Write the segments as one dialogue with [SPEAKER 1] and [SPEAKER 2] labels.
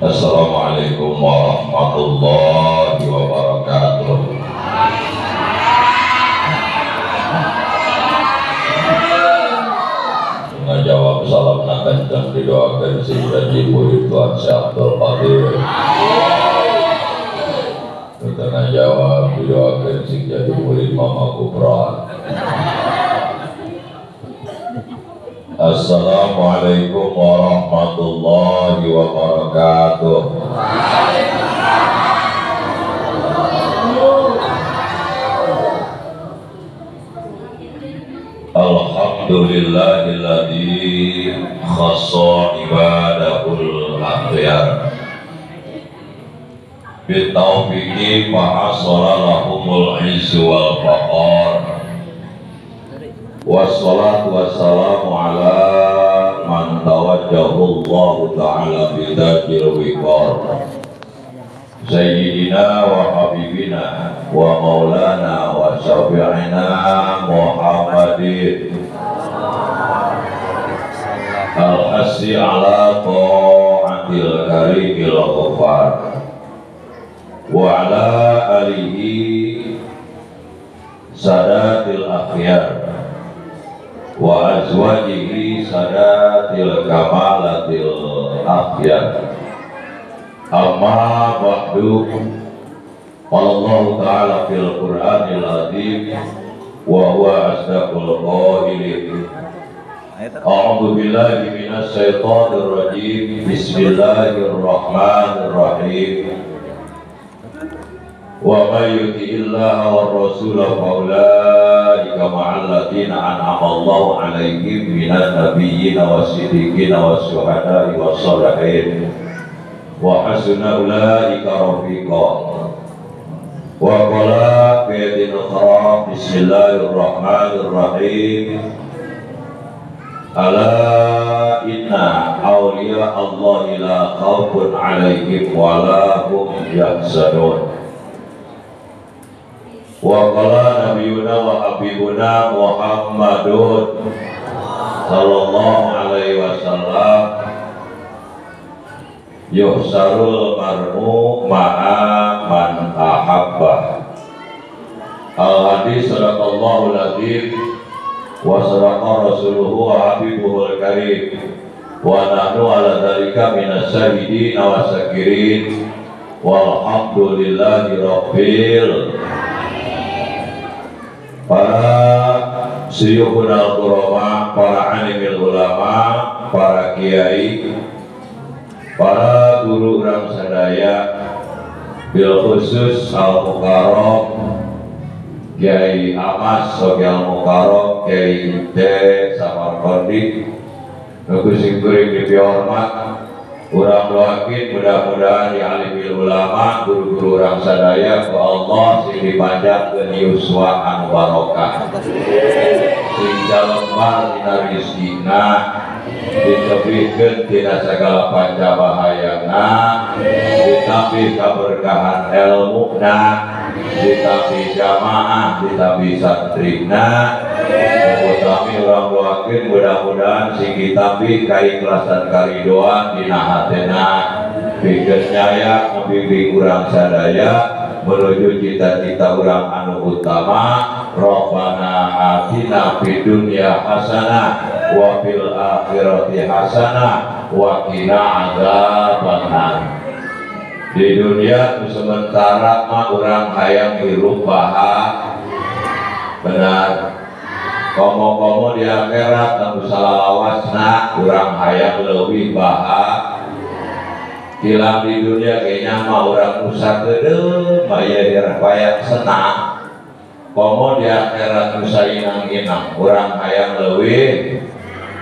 [SPEAKER 1] Assalamualaikum warahmatullahi wabarakatuh. Jawab salam nak kencang didoakan sing jadi murid Tuhan Syekh Abdul Qadir. Tengah jawab didoakan sing jadi murid Mama Kubra. Assalamualaikum warahmatullahi wabarakatuh. Alhamdulillahilladzi khassa ibadahul akhyar bitaufiqi fa'asara lahumul izzu wal faqar. Wassalatu wassalamu ala man tawajjahu Allahu ta'ala bidajil wiqar, Sayyidina wa habibina wa maulana wa syafi'ina Muhammadin al-hasi ala ta'atil karimil ghafar wa ala alihi sadatil akhyar wa azwajihi sadatil kamalatil akhyar. Amma ba'du, qala Allah ta'ala fil Qur'anil azim wa huwa asdaqul qailin. A'udzu billahi minasy syaithanir rajim. Bismillahirrahmanirrahim. Wa may yuti'illaha war rasula fa ulaika ma'al ladzina an'ama Allahu 'alaihim minan nabiyyin was-siddiqin was-syuhada'i was-shalihin wa hasuna ulaika rafiqa. Wa qala fi ayatin ukhra, bismillahirrahmanirrahim. Ala inna awliya Allahi la khaufun 'alaihim wa la hum yahzanun. Wa qala nabiyuna wa habibuna Muhammadun sallallahu alaihi wasallam, yuhsarul mar'u ma'a man ahabba. Al hadis sadaqallahul azim wa sadaqa rasuluhu wa habibuhul karim wa nahnu ala dzalika minas syahidin wa syakirin walhamdulillahi rabbil. Para syuyukhul qurama, para alimil ulama, para kiai, para guru urang sadaya, bil khusus al mukarram Kiai Amas Sogi al Mukarram Kiai Ide Samarkandi, nu sing kuring dipihormat, urang doakeun mudah-mudahan di alimil ulama guru-guru urang sadaya ku Allah sing dipanjangkeun yuswa anu barokah, sing jalembar dina rezekina, ditebihkeun tina sagala panca bahayana, ditambih kaberkahan elmuna, ditambih jamaah, ditambih santrina. Utami urang doakeun mudah-mudahan sing ditambih kaikhlasan karidoan dina hatena, pikeun nyaya ngabimbing urang sadaya menuju cita-cita urang anu utama. Rabbana atina fid dunya hasanah wa fil akhirati hasanah wa qina adzabannar. Di dunia sementara mah urang hayang hirup bahagia, benar. Komo-komo di akhirat anu salalawasna urang hayang leuwih bahagia. Hilang di dunia kayaknya mah urang usah kedeung maya hayang senang. Komo di akhirat usah inang-inang urang hayang leuwih,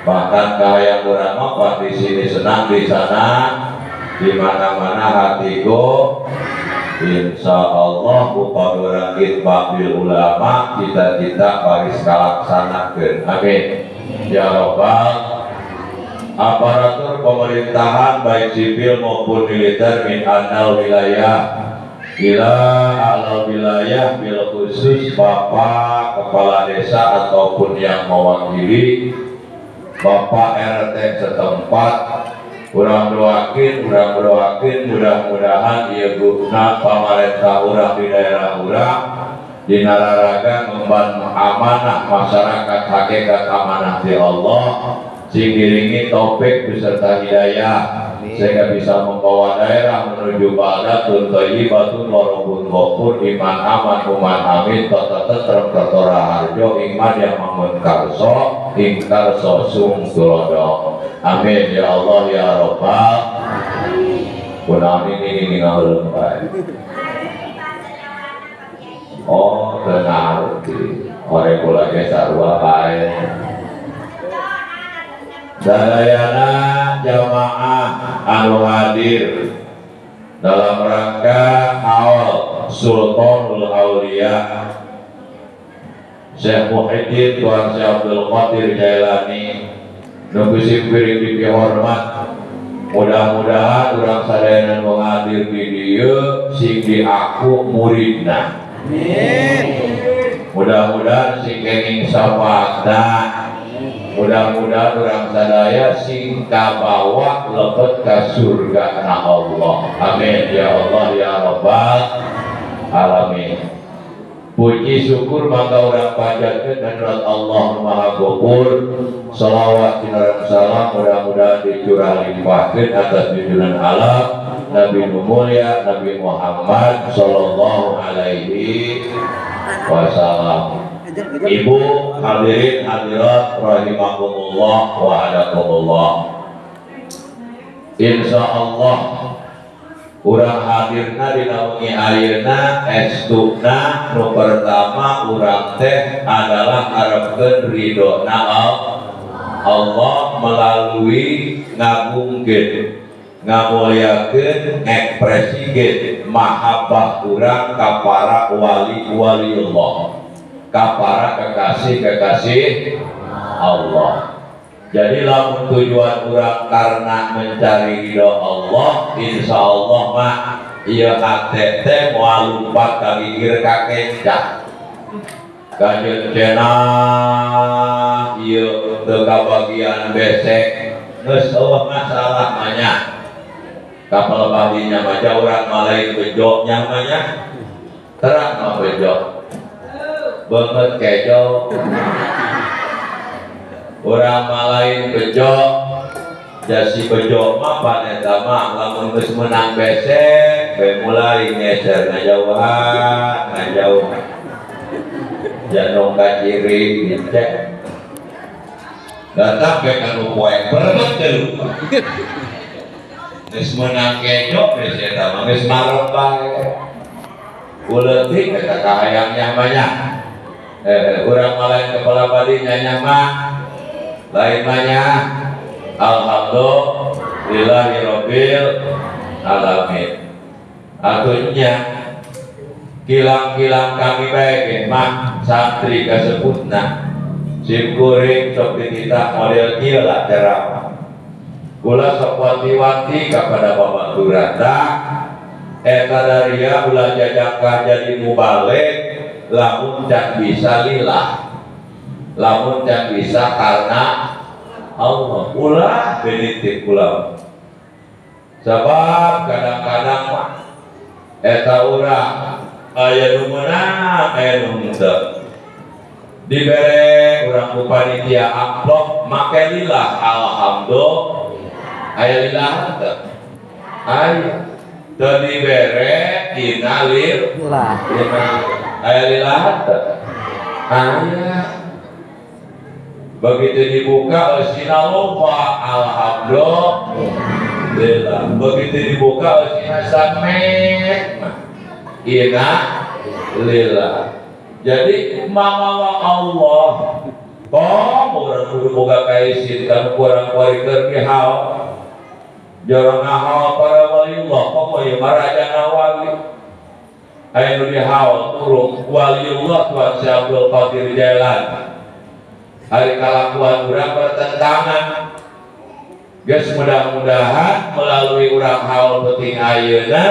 [SPEAKER 1] bahkan kahayang urang mah di sini senang di sana, di mana-mana hatiku. Insya Allah upah orang bil ulama cita-cita baris kalaksanakeun. Amin ya robbal. Aparatur pemerintahan baik sipil maupun militer min anal wilayah ila alal wilayah bil khusus bapak kepala desa ataupun yang mewakili Bapak RT setempat. Urang doakeun mudah-mudahan ieu guna pamarentah urang di daerah urang dina raraga ngemban amanah masyarakat hakikat amanah di Allah sing diringi taufik beserta hidayah sehingga bisa membawa daerah menuju baldatun thayyibatun wa rabbun ghafur iman aman uman amin tata tentrem kertora harjo iman yang mangun karso ing karso sung tulodo. Amin ya Allah ya Rabbal kunaon ini ngaheuleuh bae. Oh teu ngarti ore kula ge sarua bae. Sadayana jamaah anu hadir dalam rangka haul Sultanul Auliya Syekh Muhyiddin Tuan Syekh Abdul Qadir Jailani nu simpiring dipihormat, mudah-mudahan urang sadayana nu hadir di dieu sing diaku muridna. Amin. Mudah-mudahan sing kenging syafaatna. Mudah-mudahan urang sadaya sing kabawa lebet ka surga na Allah. Amin ya Allah ya Rabbal alamin. Puji syukur mangga urang panjatkeun ka Allah Maha Ghafur. Salawat dan salam mudah-mudahan dicurah limpahkeun atas junjungan alam Nabi mulia Nabi Muhammad sallallahu alaihi wasallam. Ibu hadirin hadirat rahimakumullah wa hadakumullah. Insyaallah urang hadirna dina wengi ayeuna estuna nu pertama urang teh adalah ngarepkeun ridona Allah melalui ngagungkeun ngamuliakeun ekspresikeun mahabbah urang ka para wali-wali Allah, ka para kekasih-kekasih Allah. Jadi lamun tujuan urang karena mencari ridho Allah, insya Allah mah ieu hate teh moal lumpat ka gigir ka kencah. Kajeun cenah ieu teu kabagian besek geus eueuh masalah mah nya. Kapal badinya mah urang mah lain bejo nya mah nya. Terang mah bejo. Beungeut kejo. Urang mah lain bejo, jasi bejo mah paneta mah lamun geus meunang besek we mulai ngeser ngajauhan ngajauhan janong ka ciri dicek datang ke kanu poek berebut teu geus meunang kejo geus eta mah geus marep bae uleutik eta kahayang nya mah nya. Urang mah lain kepala badi nya mah lain manya. Alhamdulillahirabbil alamin. Atunya kilang-kilang kami bae mah santri kasebutna sim kuring sok dititah model kieu lah ceramah. Kula sok wanti-wanti kepada bapak turata eta daria ulah jajangkah jadi mubalig lamun can bisa lillah, lamun can bisa karena Allah. Ulah benitip ulah. Sebab kadang-kadang mah eta urang aya nu meunang aya nu henteu. Dibere urang ku panitia amplop make lillah alhamdulillah. Aya lillah henteu? Aya. Teu dibere dina lillah. Aya lillah henteu? Aya. Begitu dibuka eusina loba alhamdulillah. Begitu dibuka eusina samek ina lillah. Jadi mamawa Allah kom urang kudu boga kaisin kanu kurang kuari keur dihaol. Jorong ngahaol para waliullah komo ieu mah rajana wali. Aya nu dihaol turung waliullah Tuan Syekh Abdul Qadir Jailani. Hari kalakuan urang bertentangan. Geus mudah-mudahan melalui urang haul penting ayeuna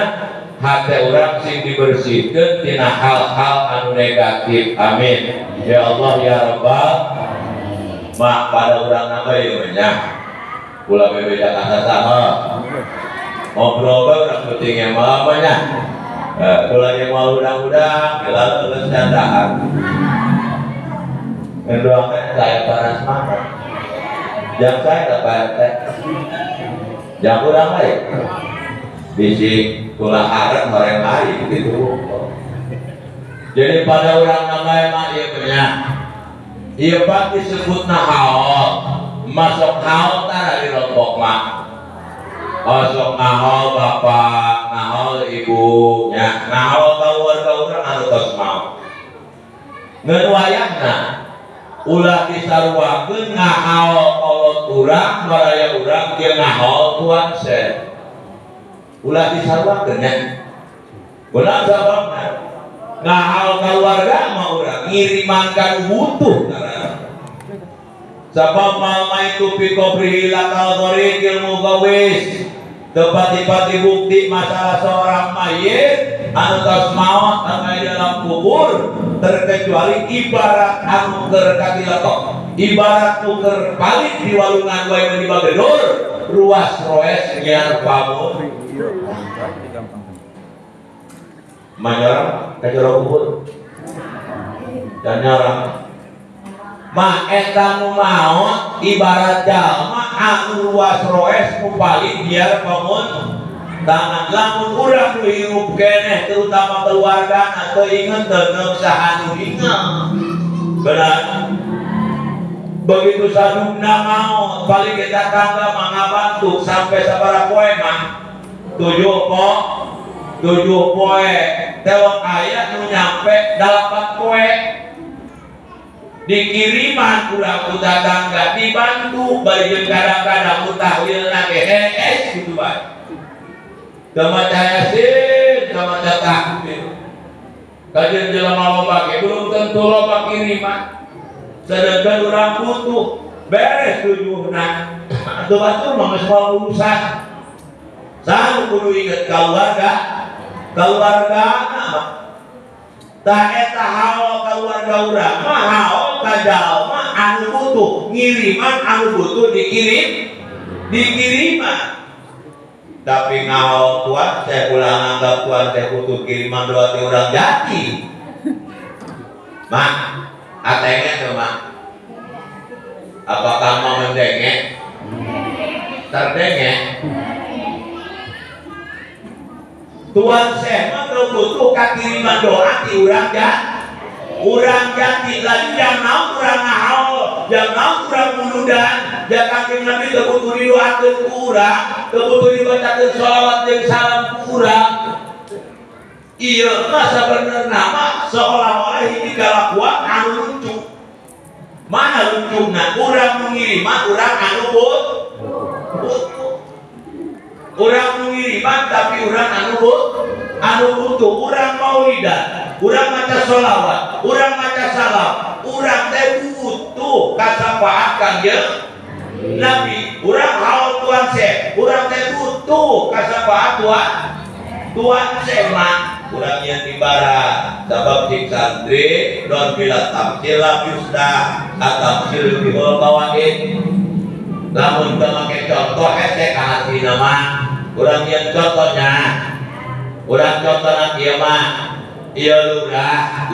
[SPEAKER 1] hate urang sing dibersihkeun tina hal-hal anu negatif. Amin. Ya Allah ya Rabbal. Mak pada urang nambah ieu nya. Ulah bebeja kata saha. Ngobrol bae urang penting yang mah nya. Ulah yang mau udang-udang, lalu terus candaan. Mendoakan saya panas makan. Jam saya tak Pak RT. Jam urang lain. Bisi ulah harap orang lain gitu. Jadi pada urang namanya mah ieu nya. Ieu pak disebutna haol. Masuk haol tara di Lombok mah. Masuk ngahol bapak, ngahol ibu nya, ngahol kaluarga urang anu tos maot. Ngeun wayahna ulah disaruakeun ngahol kolot urang, baraya urang jeung ngahol tuan se. Ulah disaruakeun nya. Benar sababna ngahol kaluarga mah urang ngiriman ka nu butuh ngaranna. Sabab mal itu fi qabrihi lakal ghariqil mughawis. Tepati-pati bukti masalah seorang mayit anu tos maot anu dalam kubur terkecuali ibarat anu keur katiletok, ibarat nu keur balik di walungan wae meuni bagedor ruas roes nyiar pamun manyorang ka jero kubur dan nyorang ma eta nu maot ibarat jalma anu ruas roes nu paling biar pamun tangan. Lamun urang nu hirup keneh terutama keluarga atau inget deungeung saha nu inget benar. Begitu sadugna maot paling kita tangga mangabantu sampai sabaraha poe mah 7 poe tewak aya nu nyampe 8 poe dikiriman urang ku tatangga dibantu bari jeung kadang-kadang mutahlilna ge hees kitu bae. Teu maca yasin, teu maca takbir. Kajeun jelema loba ge belum tentu loba kiriman. Sedangkan urang butuh beres tujuhna. Atuh batur mah geus moal urusan. Saha kudu inget kaluarga, kaluargana mah. Tah eta haol kaluarga urang mah haol ka jalma anu butuh ngiriman anu butuh dikirim dikiriman. Tapi ngaol tuan saya ulah nganggap tuan saya butuh kiriman doa ti urang jati. Mak atenge teu mak? Apakah mau mendenge? Terdenge? Tuan saya mah teu butuh kakiriman doa ti urang jati. Urang jati lagi jang naon urang ngahaol, jang naon urang muludan, jang kanjeng Nabi teu butuh didoakeun ku urang, teu butuh dibacakeun sholawat jeung salam ku urang. Ieu mah sabenerna mah seolah-olah hiji kalakuan anu lucu. Mana lucuna? Urang nu ngiriman urang anu butuh. Urang nu ngiriman tapi urang anu butuh. Urang maulidan, urang maca sholawat, urang maca salam, urang teh butuh kasafaat Kangjeng Nabi. Urang haul tuan se, urang teh butuh kasafaat tuan se mah. Urang yang di barat sabab cik santri non bila tamsil lam yusda atamsil bihul kawaid. Lamun teu make contoh hese ka hatina mah. Urang yang contohnya, urang contohna ieu mah, ieu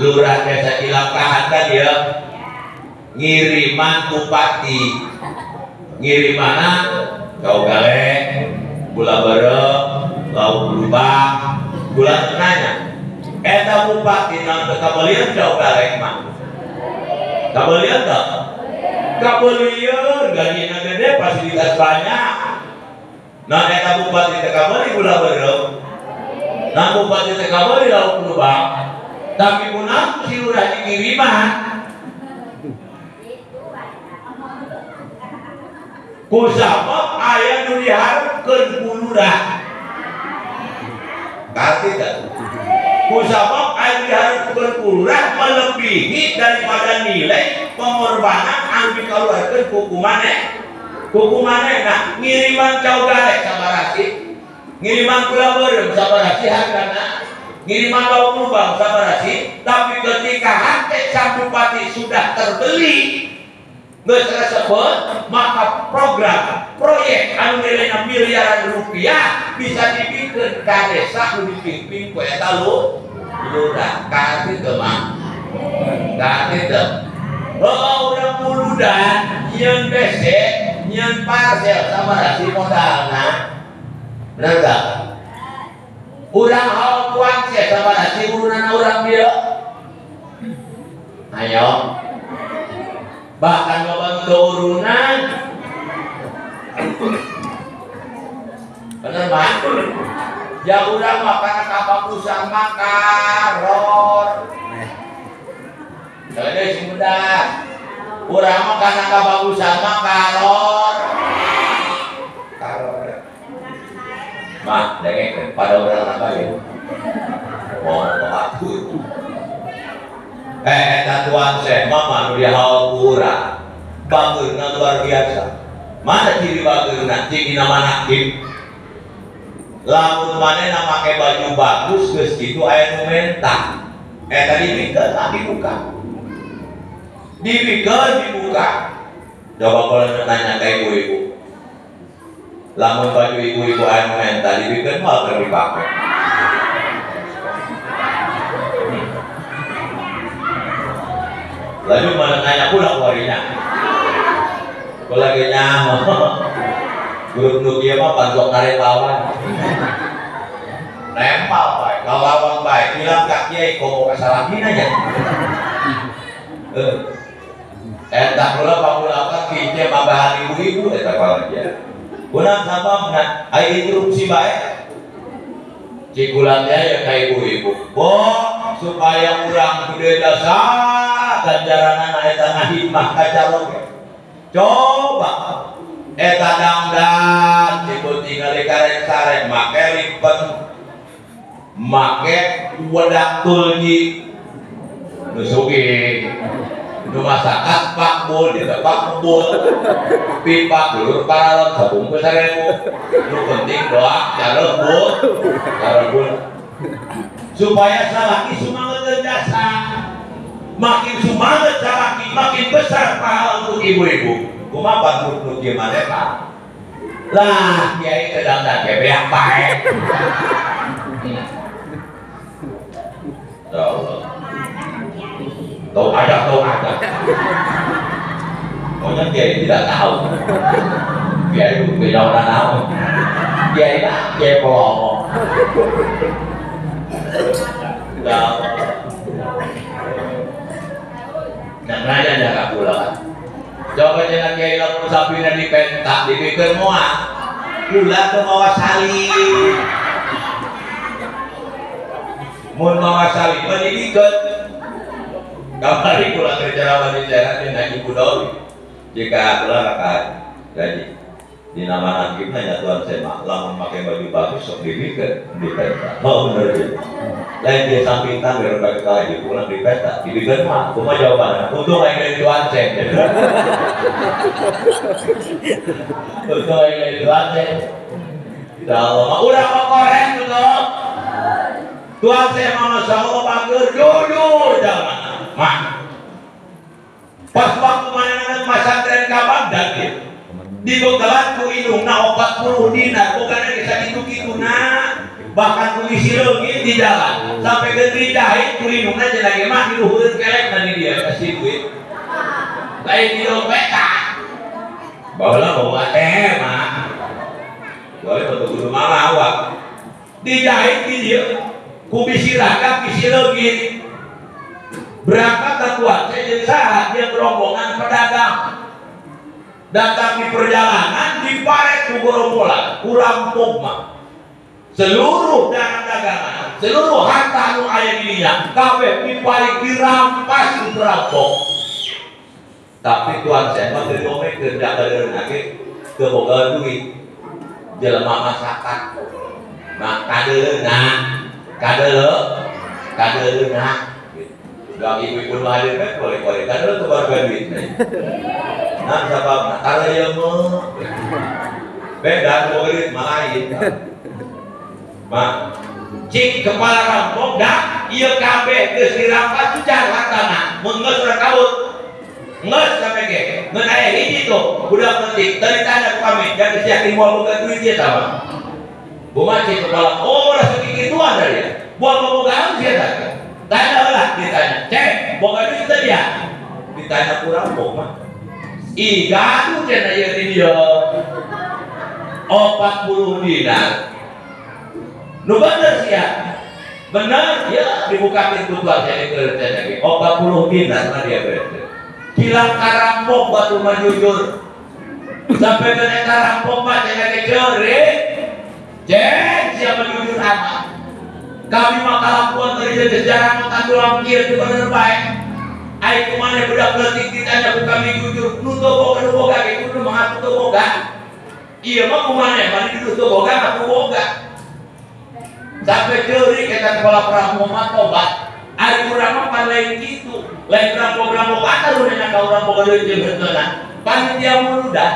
[SPEAKER 1] lurah desa Cilangkahan kan ieu ngiriman bupati, ngirimana kau gale, gula bareng, lauk lubang, gula nanya, eta bupati nang teu kabelian kau gale mah, kabelian teu? Kabelian, gajina gede, fasilitas banyak. Nah eta bupati teu kabeli gula bareng, nah bupati teu kabeli lauk lubang, tapi kunaon si lurah dikiriman? Ku sabab aya nu diharepkeun ku lurah. Ngarti teu? Ku sabab aya nu diharepkeun ku lurah melebihi daripada nilai pengorbanan anu dikaluarkeun ku maneh. Kuku manehna ngiriman cau galek sabaraha sih? Ngiriman gula beureum sabaraha sih hargana? Ngiriman lauk lubang sabaraha sih? Tapi ketika hati sang bupati sudah terbeli, Geus resepeun maka program proyek anu nilainya miliaran rupiah bisa dibikeun ka desa nu dipimpin ku eta lurah. Ka teu mah? Ka teu. Heuh urang muludan nyeun BC, nyeun parcel sabaraha si modalna. Bener teu? Urang haul tuan sih sabaraha si urunana urang dieu? Ayo. Bahkan loba teu urunan. Bener mah? Ya urang mah kana kabagusan mah karor. Deui sing mudah. Urang mah kana kabagusan mah karor. Karor. Mah dengekeun pada urang apa ya? Oh, atuh. Eta tuan saya mama nu dihaul ku urang. Bageurna luar biasa. Mana ciri bageurna? Ciri nama nakib. Lamun manehna make baju bagus geus kitu aya nu menta. Eta dibikeun mah dibuka. Dibikeun dibuka. Coba kalau nanya ka ibu-ibu. Lamun baju ibu-ibu aya nu menta dibikeun mah keur dipake. Lalu mana nanya pula warinya. Kalau lagi nyaho, grup nu kieu mah pantok karetawan. Nempel bae, ngalawan bae, bilang ka kiai komo kasalahina nya. Eta kula pamulakan kieu mambahan ibu-ibu eta palaja. Kunaon sababna? Ai interupsi bae. Cikulan teh ya ka ibu-ibu. Bo, supaya urang gede jasa ganjaranana eta ngahimah ka caroge. Coba eta dangdan cikul tingali karek sarek make lipen make wedak tulji nu sugih nu masakan pakbul di pakbul pipa dulur paralon sabungkus 1000 nu penting doa carebul carebul supaya salaki sumanget jasa. Makin sumanget salaki makin besar pahala untuk ibu-ibu. Kumaha bantu nu kieu maneh lah kiai teh dangdan ge beak bae. Ya Allah. Tahu ada, tahu ada. Pokoknya kiai tidak tahu. Kiai itu beda orang tahu. Kiai lah, kiai pelongo. Ya Allah. Nah, nanya jaga pula kan. Coba jangan kiai lamun sapina dipentak, dipikir moal. Kula teu mawa salib. Mun mawa salib mah dibikeun. Kamari kula kerja di daerah di Haji Budawi. Jika kula kakak gaji di nama nakibna nya tuan sema lamun make baju bagus sok dibikeun di pesta. Oh bener ya. Lain dia samping tangga bagi kaji pulang di pesta dibikeun mah kumaha jawabanna? Untung aing dari tuan sem. Untung aing dari tuan sem. Ya Allah, mah urang mah koreng tuh. Tuan sem mah masyaallah bager jujur jangan. Mah. Pas waktu manehna masantren ka Baghdad ya. Dibekelan ku indungna 40 dinar, bukan bisa kitu-kituna. Bahkan ku isi leungit di jalan sampai ke dijahit ku indungna cenah ge mah diluhureun kelek di dia kasih duit. Lain di dompet tah. Baheula bawa ATM mah. Boleh untuk kudu malawak. Dijahit di dieu ku bisi ragap bisi leungit. Berangkat ke tuan saya jadi saha dia rombongan pedagang. Datang di perjalanan diparet ku gerombolan, ku rampok mah. Seluruh dagangan, seluruh harta nu aya di dinya kabeh diparet dirampas ku perampok. Tapi tuan saya mah teu ngomekeun da kadeurna ge teu boga duit. Jelema masakan. Mah kadeurna, kadeuleu, kadeurna. Doang ibu-ibu nu hadir kan boleh-boleh kadeuleu teu boga duit. Nah, sababna karena ieu mah beda duit mah lain. Mah cik kepala rampok dah ieu kabeh geus dirampas ujar hartana mun geus urang kabur. Nges sampai ge. Ngan aya hiji tuh, budak penting. Tadi tanya ku kami, jangan yakin moal boga duit dia tah. Bumaci kepala, oh rasa kikituan dari dia. Buat bobogaan dia tanya. Tanya lah, ditanya. Cek, boga duit tadi ya? Ditanya kurang mah. Ih, gaduh cenah ieu di dieu. 40 dinar. Nu bener sia. Bener ya dibuka pintu tuan jadi kerja lagi. 40 dinar mah dia berarti. Kilang karampok batu mah jujur. Sampai ke eta rampok mah cenah ge ceurik. Cek siapa jujur amat. Kami mah kalakuan dari sejarah nu tulang kieu teu bener bae. Ai kumaha budak leutik ditanya ku kami jujur, nu teu boga nu boga ge kudu mengaku teu boga. Ieu mah kumaha mah dituduh teu boga ngaku boga. Sampai ceurik eta kepala perampok mah tobat. Ari urang mah pan lain kitu, lain perampok-perampok atuh nu ka urang boga deui jeung henteu. Panitia muludah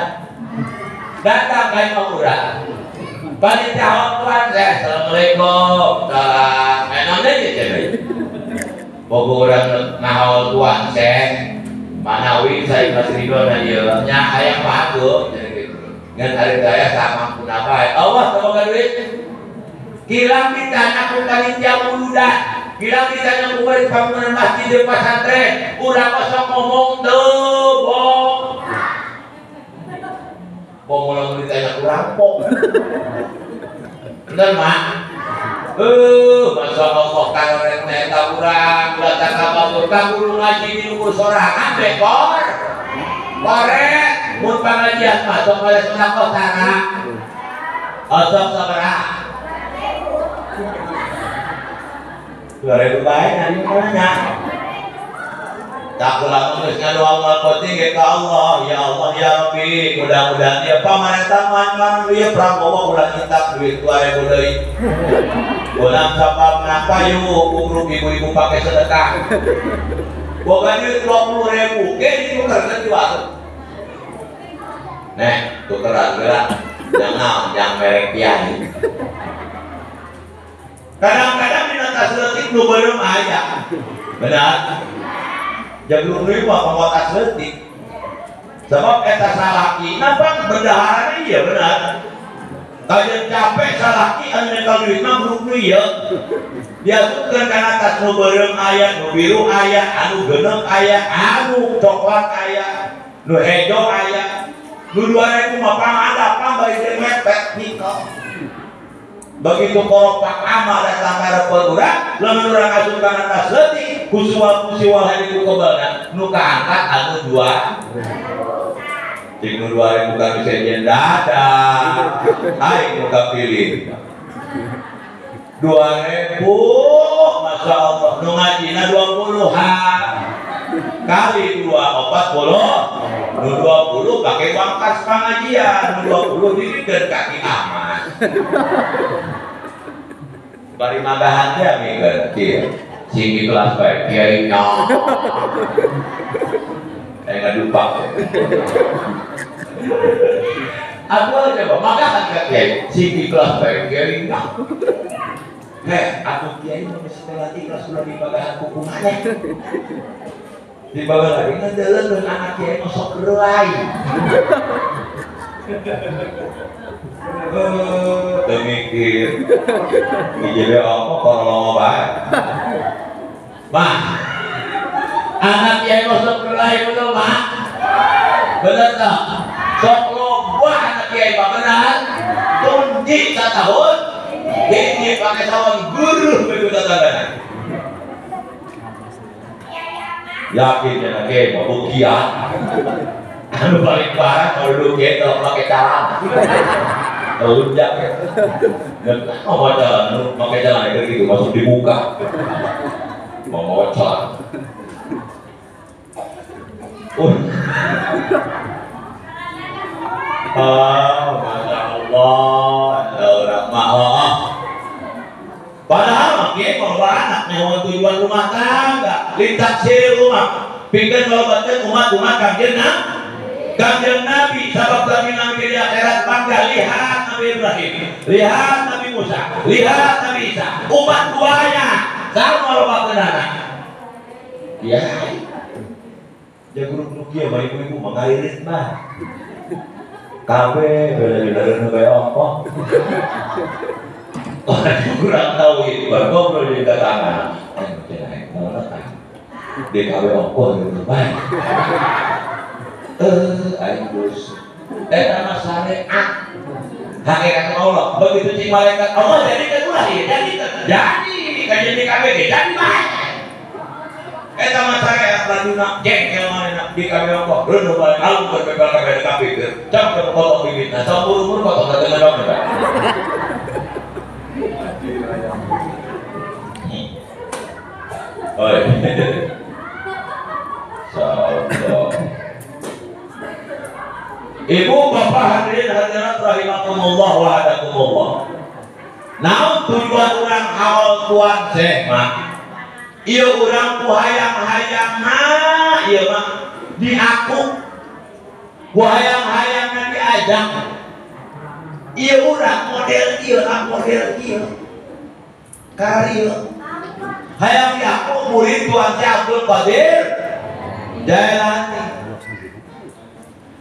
[SPEAKER 1] datang ka imah urang. Panitia hotlan saya, assalamualaikum, salam. Naon deui cenah. Bogo urang ngahaul tuan seh, manawi saya ikhlas ridho na ieu nya hayang pahageum cenah kitu. Ngan ari saya sama kunaha bae. Allah teu boga duit. Kilang ditanya ku panitia muludan, kilang ditanya ku murid bangunan masjid di pesantren, urang kosong ngomong teu bohong. Bohong ditanya ku rampok. Bener mak? Masya Allah karoret eta urang ulah takabatur ka guru ngaji di luhur sorangan bekor. Korek mun pangajian mah sok aya sedekah tara. Osok sabaraha? 2000 bae nanya nanya. Tak kula geus ngadoa moal penting ge ka Allah, ya Allah ya Rabbi, mudah-mudahan dia pamarentah man ieu Prabowo ulah nyitak duit 2000 deui. Ulah sababna payu kubruk ibu-ibu pake sedekah. Boga duit 20.000 ge ditukerkeun di warung. Neh, tukeran geura. Jangan yang merek kiai. Kadang-kadang dina tas leutik nu beureum aya. Benar? Jaglung deui mah panggo tas leutik. Sebab eta salaki napa bendaharana ieu benar. Kajeun capek salaki anu nyekel duit mah bruk nu ieu. Diasupkeun kana tas nu beureum aya, nu biru aya, anu geuneuk aya, anu coklat aya, nu hejo aya. Nu 2000 mah pangada pang bari jeung mepet nikel. Begitu koropak amal datang ka repen urang, lamun urang asup kana tas leutik, kusual-kusual hari ku kebalna, nu kaangkat anu 2. Cing nu 2000 kami sejen dada. Aing nu kapilih. 2000, Masya Allah, nu ngajina 20 ha. Kali 2 40, nu 20 pakai uang kas pengajian, nu 20 dibikeun kaki aman. Bari magahan teh mikeun kieu. Sing ikhlas bae kiai nya. Eh ngadupak. Aku coba magahan ka kiai, sing ikhlas bae kiai nya. Heh, aku kiai mah geus sekolah ikhlas ulah dibagahan ku kumaha. Di bawah lagi ngedelen anak kiai masuk relai. Demikir IJB apa kalau bae. Mah, anak kiai masuk relai betul mah? Bener tak? Sok loba anak kiai mah benar. Tunji satahun, hiji pakai sawang guru begitu tatangana. Yakin ya ke mau bukian anu paling parah kalau lu gitu pakai celana lunjak ya dan mau jalan pakai celana kayak gitu masuk dibuka mau ngocor. Masya Allah orang mah. Padahal makin bahwa anak nyawa tujuan rumah tangga lintas rumah pingkan kalau umat-umat kanjeng Nabi sabab kami Nabi di akhirat bangga lihat Nabi Ibrahim, lihat Nabi Musa, lihat Nabi Isa, umat tuanya sama loba kenana. Ya. Jagur kieu mah ibu-ibu mah ngaririt mah. Kabeh bela-bela nu bae ongkoh. Orang kurang tahu itu, baru ngobrol di tetangga. DKW ongkoh gitu bae. Aing geus. Eta mah syariat. Hakikat Allah. Begitu cing malaikat Allah jadi kan ulah ieu jadi jadi kajian DKW ge jadi bae. Eta mah syariat laduna jengkel manehna DKW ongkoh. Reuneuh bae alung berbebal kabeh kapikir. Cam teu kotok bibitna, saumur-umur kotok teu ngedok eta. Oi. So. Ibu bapak hadirin hadirat rahimakumullah wa hadakumullah. Naon tujuan urang awal tuan Syekh mah? Ieu urang ku hayang-hayang mah ieu mah diaku. Ku hayang-hayangna diajak. Ieu urang model ieu ah model ieu. Kararieu. Hayang diaku murid Tuan Syekh Abdul Qadir Jailani.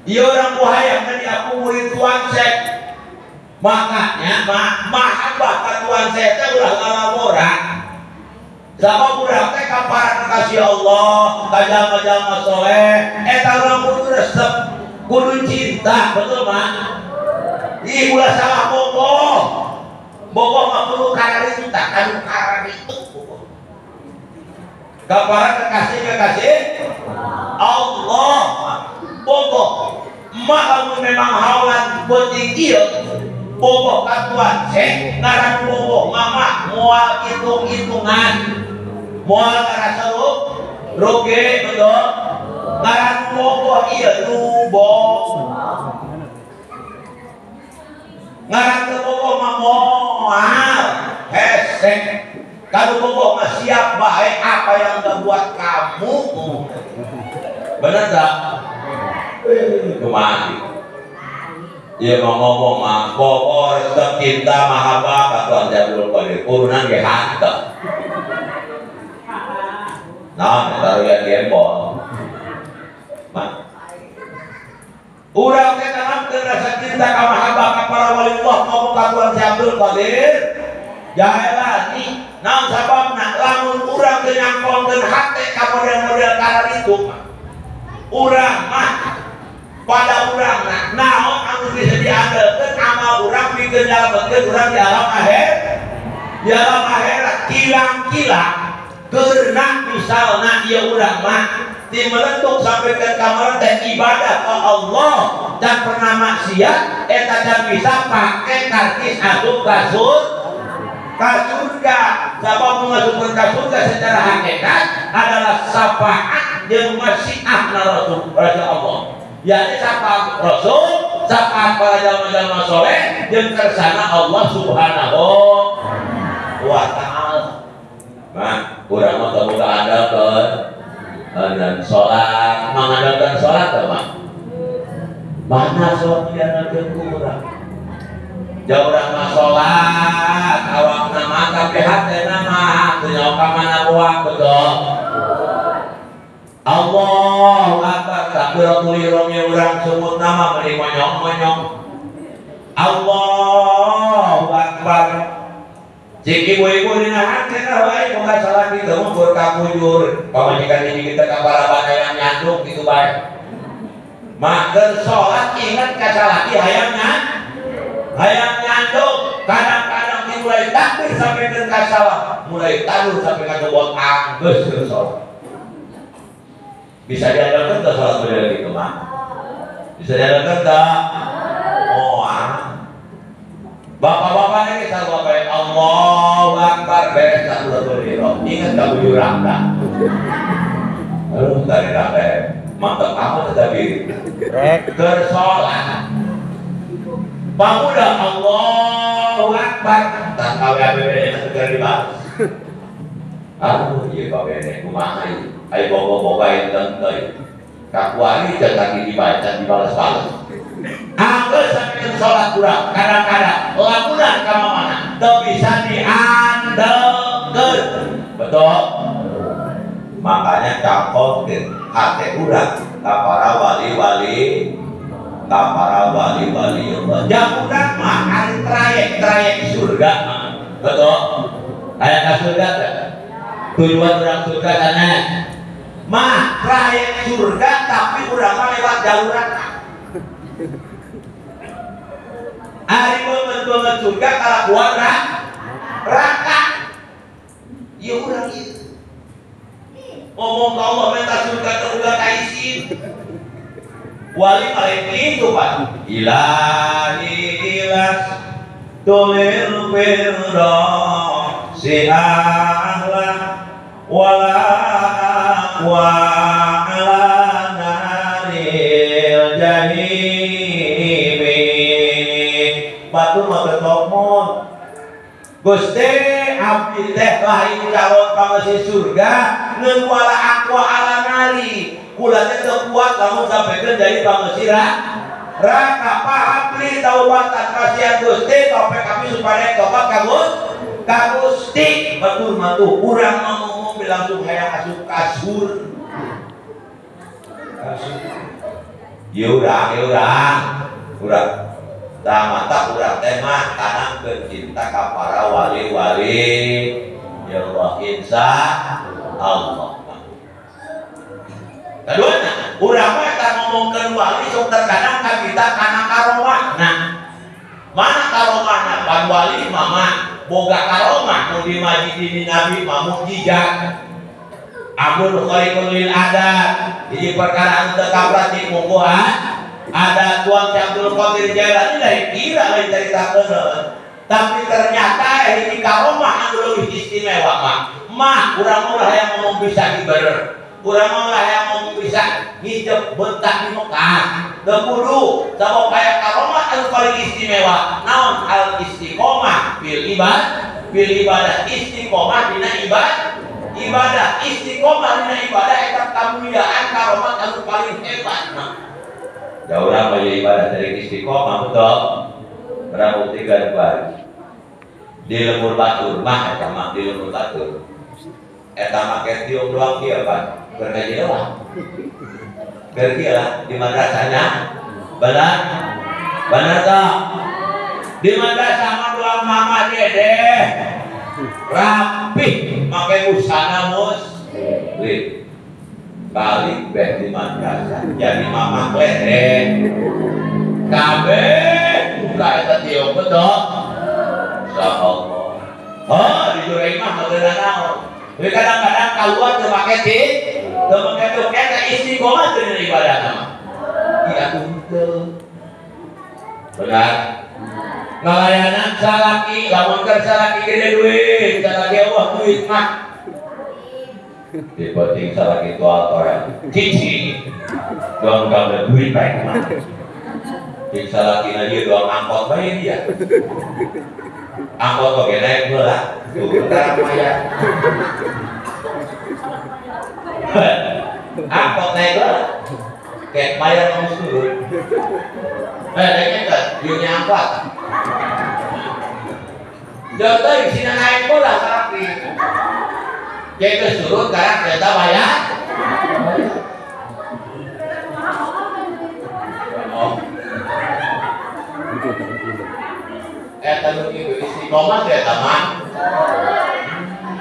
[SPEAKER 1] Iya orang hayang tadi aku murid Tuan Syekh. Makanya mahabbah ka Tuan Syekh teh ulah ngalamoran. Sabab urang teh ka para kekasih Allah, ka jalma-jalma soleh, eta urang kudu resep, kudu cinta, betul mah? Ih ulah salah bogoh. Bogoh mah kudu kararitu tah, kanu kararitu. Ka para kekasih-kekasih Allah. Bogoh mah lamun memang haolan penting ieu bogoh ka Tuan Syekh ngaran bogoh mama moal hitung-hitungan moal ngarasa rugi betul ngaran bogoh ieu nu bogoh ngaran teu bogoh mah moal hese kalau bogoh mah siap bae apa yang buat kamu bener tak? Kemana? Dia mau ngomong mah, pokok resep cinta mahabbah ka Tuan Abdul Qadir, urunan ge hanteu. Nah, taruh ya gembol. Mah. Urang teh tanamkeun rasa cinta ka mahabbah ka para wali Allah ngomong ka Tuan Abdul Qadir Jailani. Naon sababna lamun urang teu nyangkolkeun hate ka model-model kararitu mah. Urang mah pada urang naon anu bisa diandalkeun amal urang pikeun nyalametkeun urang di alam akhir di alam akhirat kilang-kilang keurna misalna ieu urang mah ti meletuk sampai ke kamar teh ibadah ka Allah dan pernah maksiat eta can bisa pake karcis asup ka surga. Sabab masuk ka surga secara hakikat adalah syafaat jeung masyiah Rasul Allah. Yakni syafaat Rasul, syafaat para jalma-jalma soleh jeung kersana Allah Subhanahu wa ta'ala. Nah, urang mah teu boga andalkeun dan salat, mangandalkeun salat teh mah. Mana salat diandalkeun ku urang? Jauh urang mah salat, awakna mah tapi hatena mah teu nyaho ka mana buang betul. Allahu Akbar takbiratul ihramnya urang sebut nama meni monyong-monyong. Allahu Akbar. Cik ibu-ibu dina hatena bae boga salah kitu mah keur kapujur. Pamajikan hiji kita ka para yang nyandung kitu bae. Mah keur salat inget ka salaki hayang hayang nyandung. Kadang-kadang dimulai takbir sampai ke salam, mulai taruh sampai ka gebot anggeus keur salat. Bisa diandalkan tak salat model gitu mah? Bisa diandalkan tak? Oh, ah. Bapak-bapak ini selalu bapak Allahu Akbar beres takbiratul ihram. Ingat tak bujur rangka. Aduh, tadi rangka mantap amat tadi. Bersolat. Pemuda Allahu Akbar. Tak KWABB segera dibahas. Aduh, iya KWABB kumaha ieu. Ayo bogo-boga enten teuing. Kakuari can lagi dibaca dibalas-balas. Anggeus sampeyan salat urang kadang-kadang lamunan ka mana teu bisa diandelkeun. Betul? Makanya cangkongkeun hate urang ka para wali-wali, ka para wali-wali Allah. Jang urang mah ari trayek-trayek surga mah. Betul? Aya ka surga teh? Tujuan urang surga sana. Mah trayek surga tapi urang mah lewat jalur neraka. Ari banget-banget surga kalakuan neraka. Ieu urang ieu. Ngomong ke Allah minta surga terbuka kaisin. Wali paling itu Pak. Ilahi ilas tulil firdaus si ahla wala aqwa ala naril jahimi. Batur mah teu Gusti abdi teh lain calon pangeusi surga ngeun wala aqwa ala nari. Kula teh teu kuat lamun sampekeun jadi pangeusi neraka. Pahabli taubatan kasihan Gusti sampai kami supaya tobat ka Gusti. Batur mah tuh urang mah ngomong langsung hayang asup kasur. Ieu urang, ieu urang. Urang tah mata urang teh mah tanamkeun cinta ka para wali-wali ya Allah insya Allah. Kaduana, urang mah eta ngomongkeun wali sok terkadang ka kita kana karomahna. Mana karomahna? Pan wali mah boga karomah nu dimajidin Nabi mah mukjizat. Amrul khariqun lil adat. Hiji perkara anu teu kaprati mungguhan ada tuan Abdul Qadir Jailani lain kira lain caritakeun. Tapi ternyata hiji karomah anu leuwih istimewa mah. Mah urang mah hayang ngomong bisa dibener. Urang mah hayang ngomong bisa ngijep bentak di Mekah. Teu kudu sabab aya karomah anu paling istimewa. Naon al istiqomah fil ibadah, fil ibadah istiqomah dina ibadah. Ibadah istiqomah dina ibadah eta kamuliaan karomah anu paling hebat mah. Ya urang mah ibadah dari istiqomah betul. Urang buktikan bari. Di lembur batur mah eta mah di lembur batur. Eta make tiung doang kieu Pak. Keur ngaji doang. Keur kieu lah di madrasahnya. Benar? Benar tak? Di madrasah mah doang mama dede. Rapih make busana muslim. Balik beh di madrasah jadi mama klere. Kabeh buka eta tiung betul. Insyaallah. Oh, di jurang mah teu naon. Tapi kadang-kadang keluar teu make ti, teu make tiung eta istiqomah teu dina ibadah mah. Ieu atuh henteu. Benar. Ngalayanan salaki, lamun keur salaki gede duit, salaki eueuh duit mah. Dipenting salaki toal-toel. Cici. Doang gambar duit bae mah. Cing salaki na dia doang angkot bae dia. Angkot oge naik heula. Tuh, tarang mayar. Angkot naik heula. Kayak mayar mau turun. Naik eta, dieu angkot. Jauh teuing sina naik heula salaki. Kayak geus turun karang eta bayar. Oh. Eta nu kieu istiqomah teh eta mah.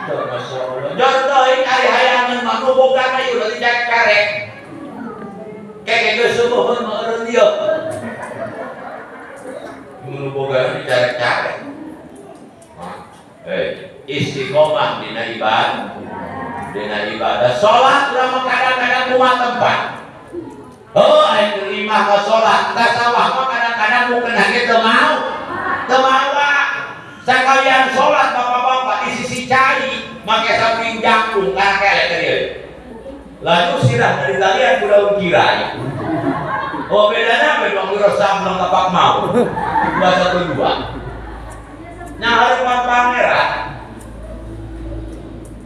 [SPEAKER 1] Teu masyaallah. Contoh ari hayangan mah nu boga ka ieu udah dicarek. Kayak geus subuh mah eureun ieu. Nu boga dicarek-carek. Istiqomah dina ibadah. Dina ibadah salat urang mah kadang-kadang kumaha tempat. Oh, aya keur imah ka salat, ka sawah mah kadang-kadang nu kena ge teu mau. Teu mawa. Sakalian salat bapak-bapak di sisi cai make samping jangkung kana kelek teh ieu. Lalu sirah dari talian ku daun kirai. Oh, bedana we dong resam tapak mau. 212. Nah, harapan pangeran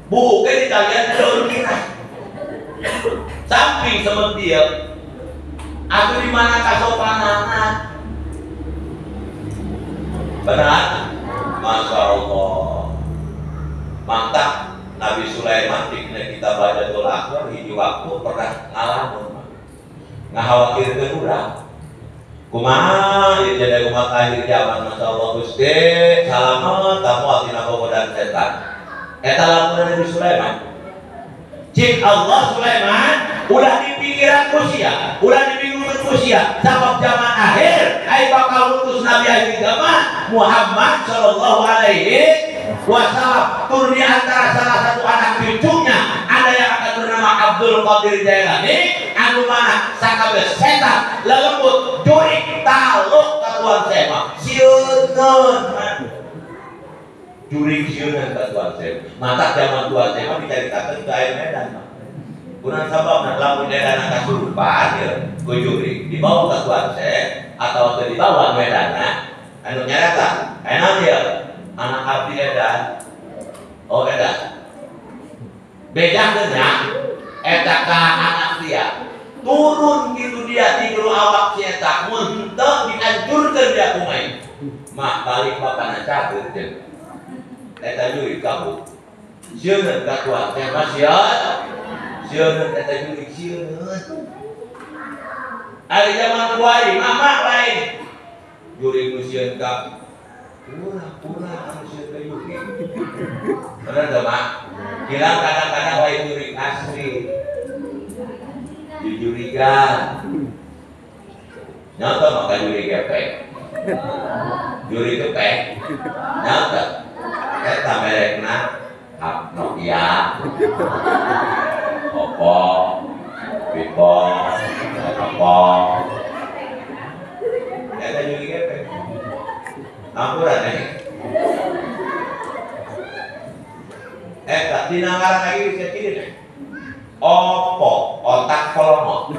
[SPEAKER 1] bukan di talian daun kirai. Samping sementil aku di mana kasopanana? Benar? Masya Allah. Mantap. Nabi Sulaiman dikena kita baca doa akhir hiji waktu pernah ngalamun ngakhawatirkeun urang. Kumaha ieu jadi umat akhir zaman Masya Allah Gusti salamet tamu tina godaan setan. Eta lamun Nabi Sulaiman. Cik Allah Sulaiman ulah dipikiran ku sia, ulah dibingungkeun ku sia sabab zaman akhir ai bakal utus nabi akhir zaman Muhammad sallallahu alaihi wasallam. Tur di antara salah satu anak cucunya ada yang akan bernama Abdul Qadir Jailani anu mana sakabeh setan lelembut jurik taluk ka Tuhan Sema sieuneun jurik sieuneun ka Tuhan Sema. Mata zaman Tuhan Sema dicaritakeun ka air medan mah kunaon sababna lamun edan kasurupan ieu ku jurik dibawa ka Tuhan Sema atau teu dibawa medanna anu nyarata enak ieu anak abdi edan oh edan bejakeun nya eta ka anak dia turun gitu dia tidur awak si eta mun henteu dihancurkeun dia kumaha mah balik bapana cageut jeung eta jurik kabur sieun ka Tuhan teh mah sieun eta jurik sieun ari zaman kuari mah lain jurik nu sieun ka urang anu sieun ka jurik bener teu mak hilang kadang-kadang lain jurik asli dijurikan nyata maka jurik gepeng jurik gepeng nyata eta merekna Nokia Oppo Vivo Oppo eta jurik gepeng ampuran eta dina ngaran lagi bisa kiri deh Oppo otak kolongo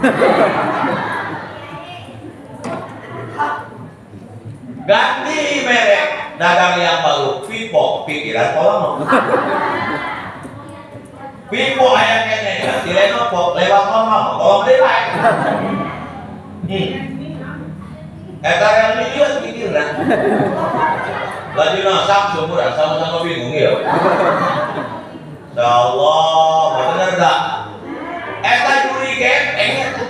[SPEAKER 1] ganti merek dagang yang baru Vivo pikiran kolongo Vivo ayam kene ganti Lenovo lewat kolongo kolongo deui lain eta religius pikiran lajuna Samsung murah sama-sama bingung ya insyaallah bener dak eta juri gepeng eta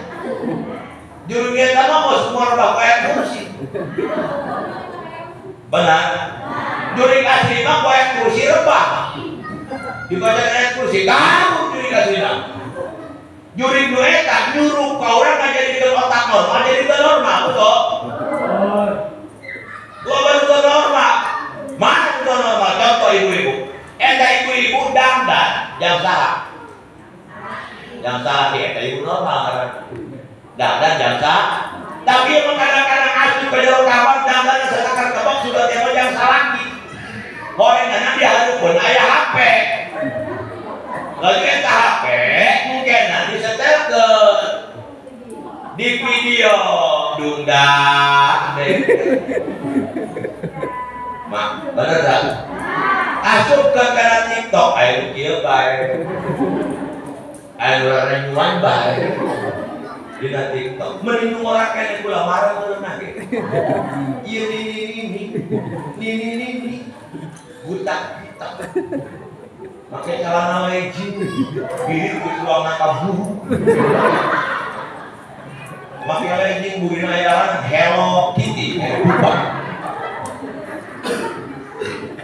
[SPEAKER 1] juri eta mah geus semua rebah ayat kursi benar juri asli mah ayat kursi rebah dibaca ayat kursi kabur juri asli mah juri nu eta nyuruh ka urang ngajadikeun otak normal jadi teu normal betul gua baru teu normal mana teu normal contoh ibu-ibu eta ibu-ibu dangdan yang salah di eta ibu normal karena dangdan jam salah tapi emang kadang-kadang asup ke jero kamar dangdan sesakar kebok sudah tema jam salah lagi horengan dia hareupeun aya HP lalu eta HP mungkin nanti setelkeun di video dungdak mak bener tak asup ke kana TikTok aya kieu bae aya renyuan bae dina TikTok mending orang kene kula marah meureun ge ieu nini nini nini nini butak hitam make celana legging gini geus warna kabur make legging burina aya Hello Kitty buta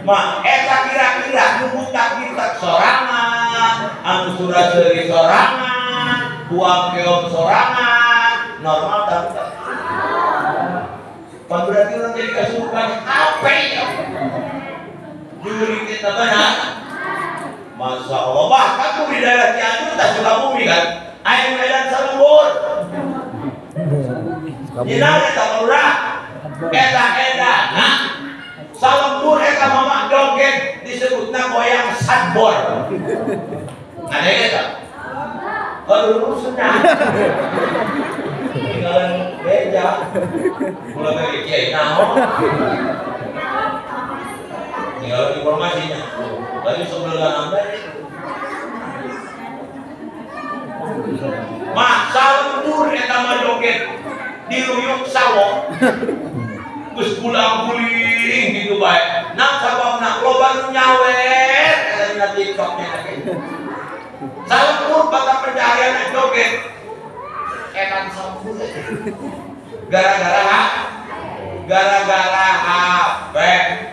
[SPEAKER 1] mak eta kira-kira nu butak-butak sorangan anu surat seuri sorangan buang keong sorangan normal tapi tak pan berarti orang jadi kesurupan HP ya juri kita benar Masya Allah bahkan tuh di daerah Cianjur tak Sukabumi kan air medan salembur Jinana tak lurah eta edana salembur eta mama joget disebutna goyang sadbor ada eta aduh senang tinggalan beja mulai dari kiai naon tinggalan informasinya lagi sebelah anda mak salembur eta mah joget diruyuk sawo geus gulang-guling gitu bae nah sababna loba nu nyawer eta dina TikTok nya ge Salpur mata pencaharian joget. Enak salpur. Gara-gara gara-gara HP.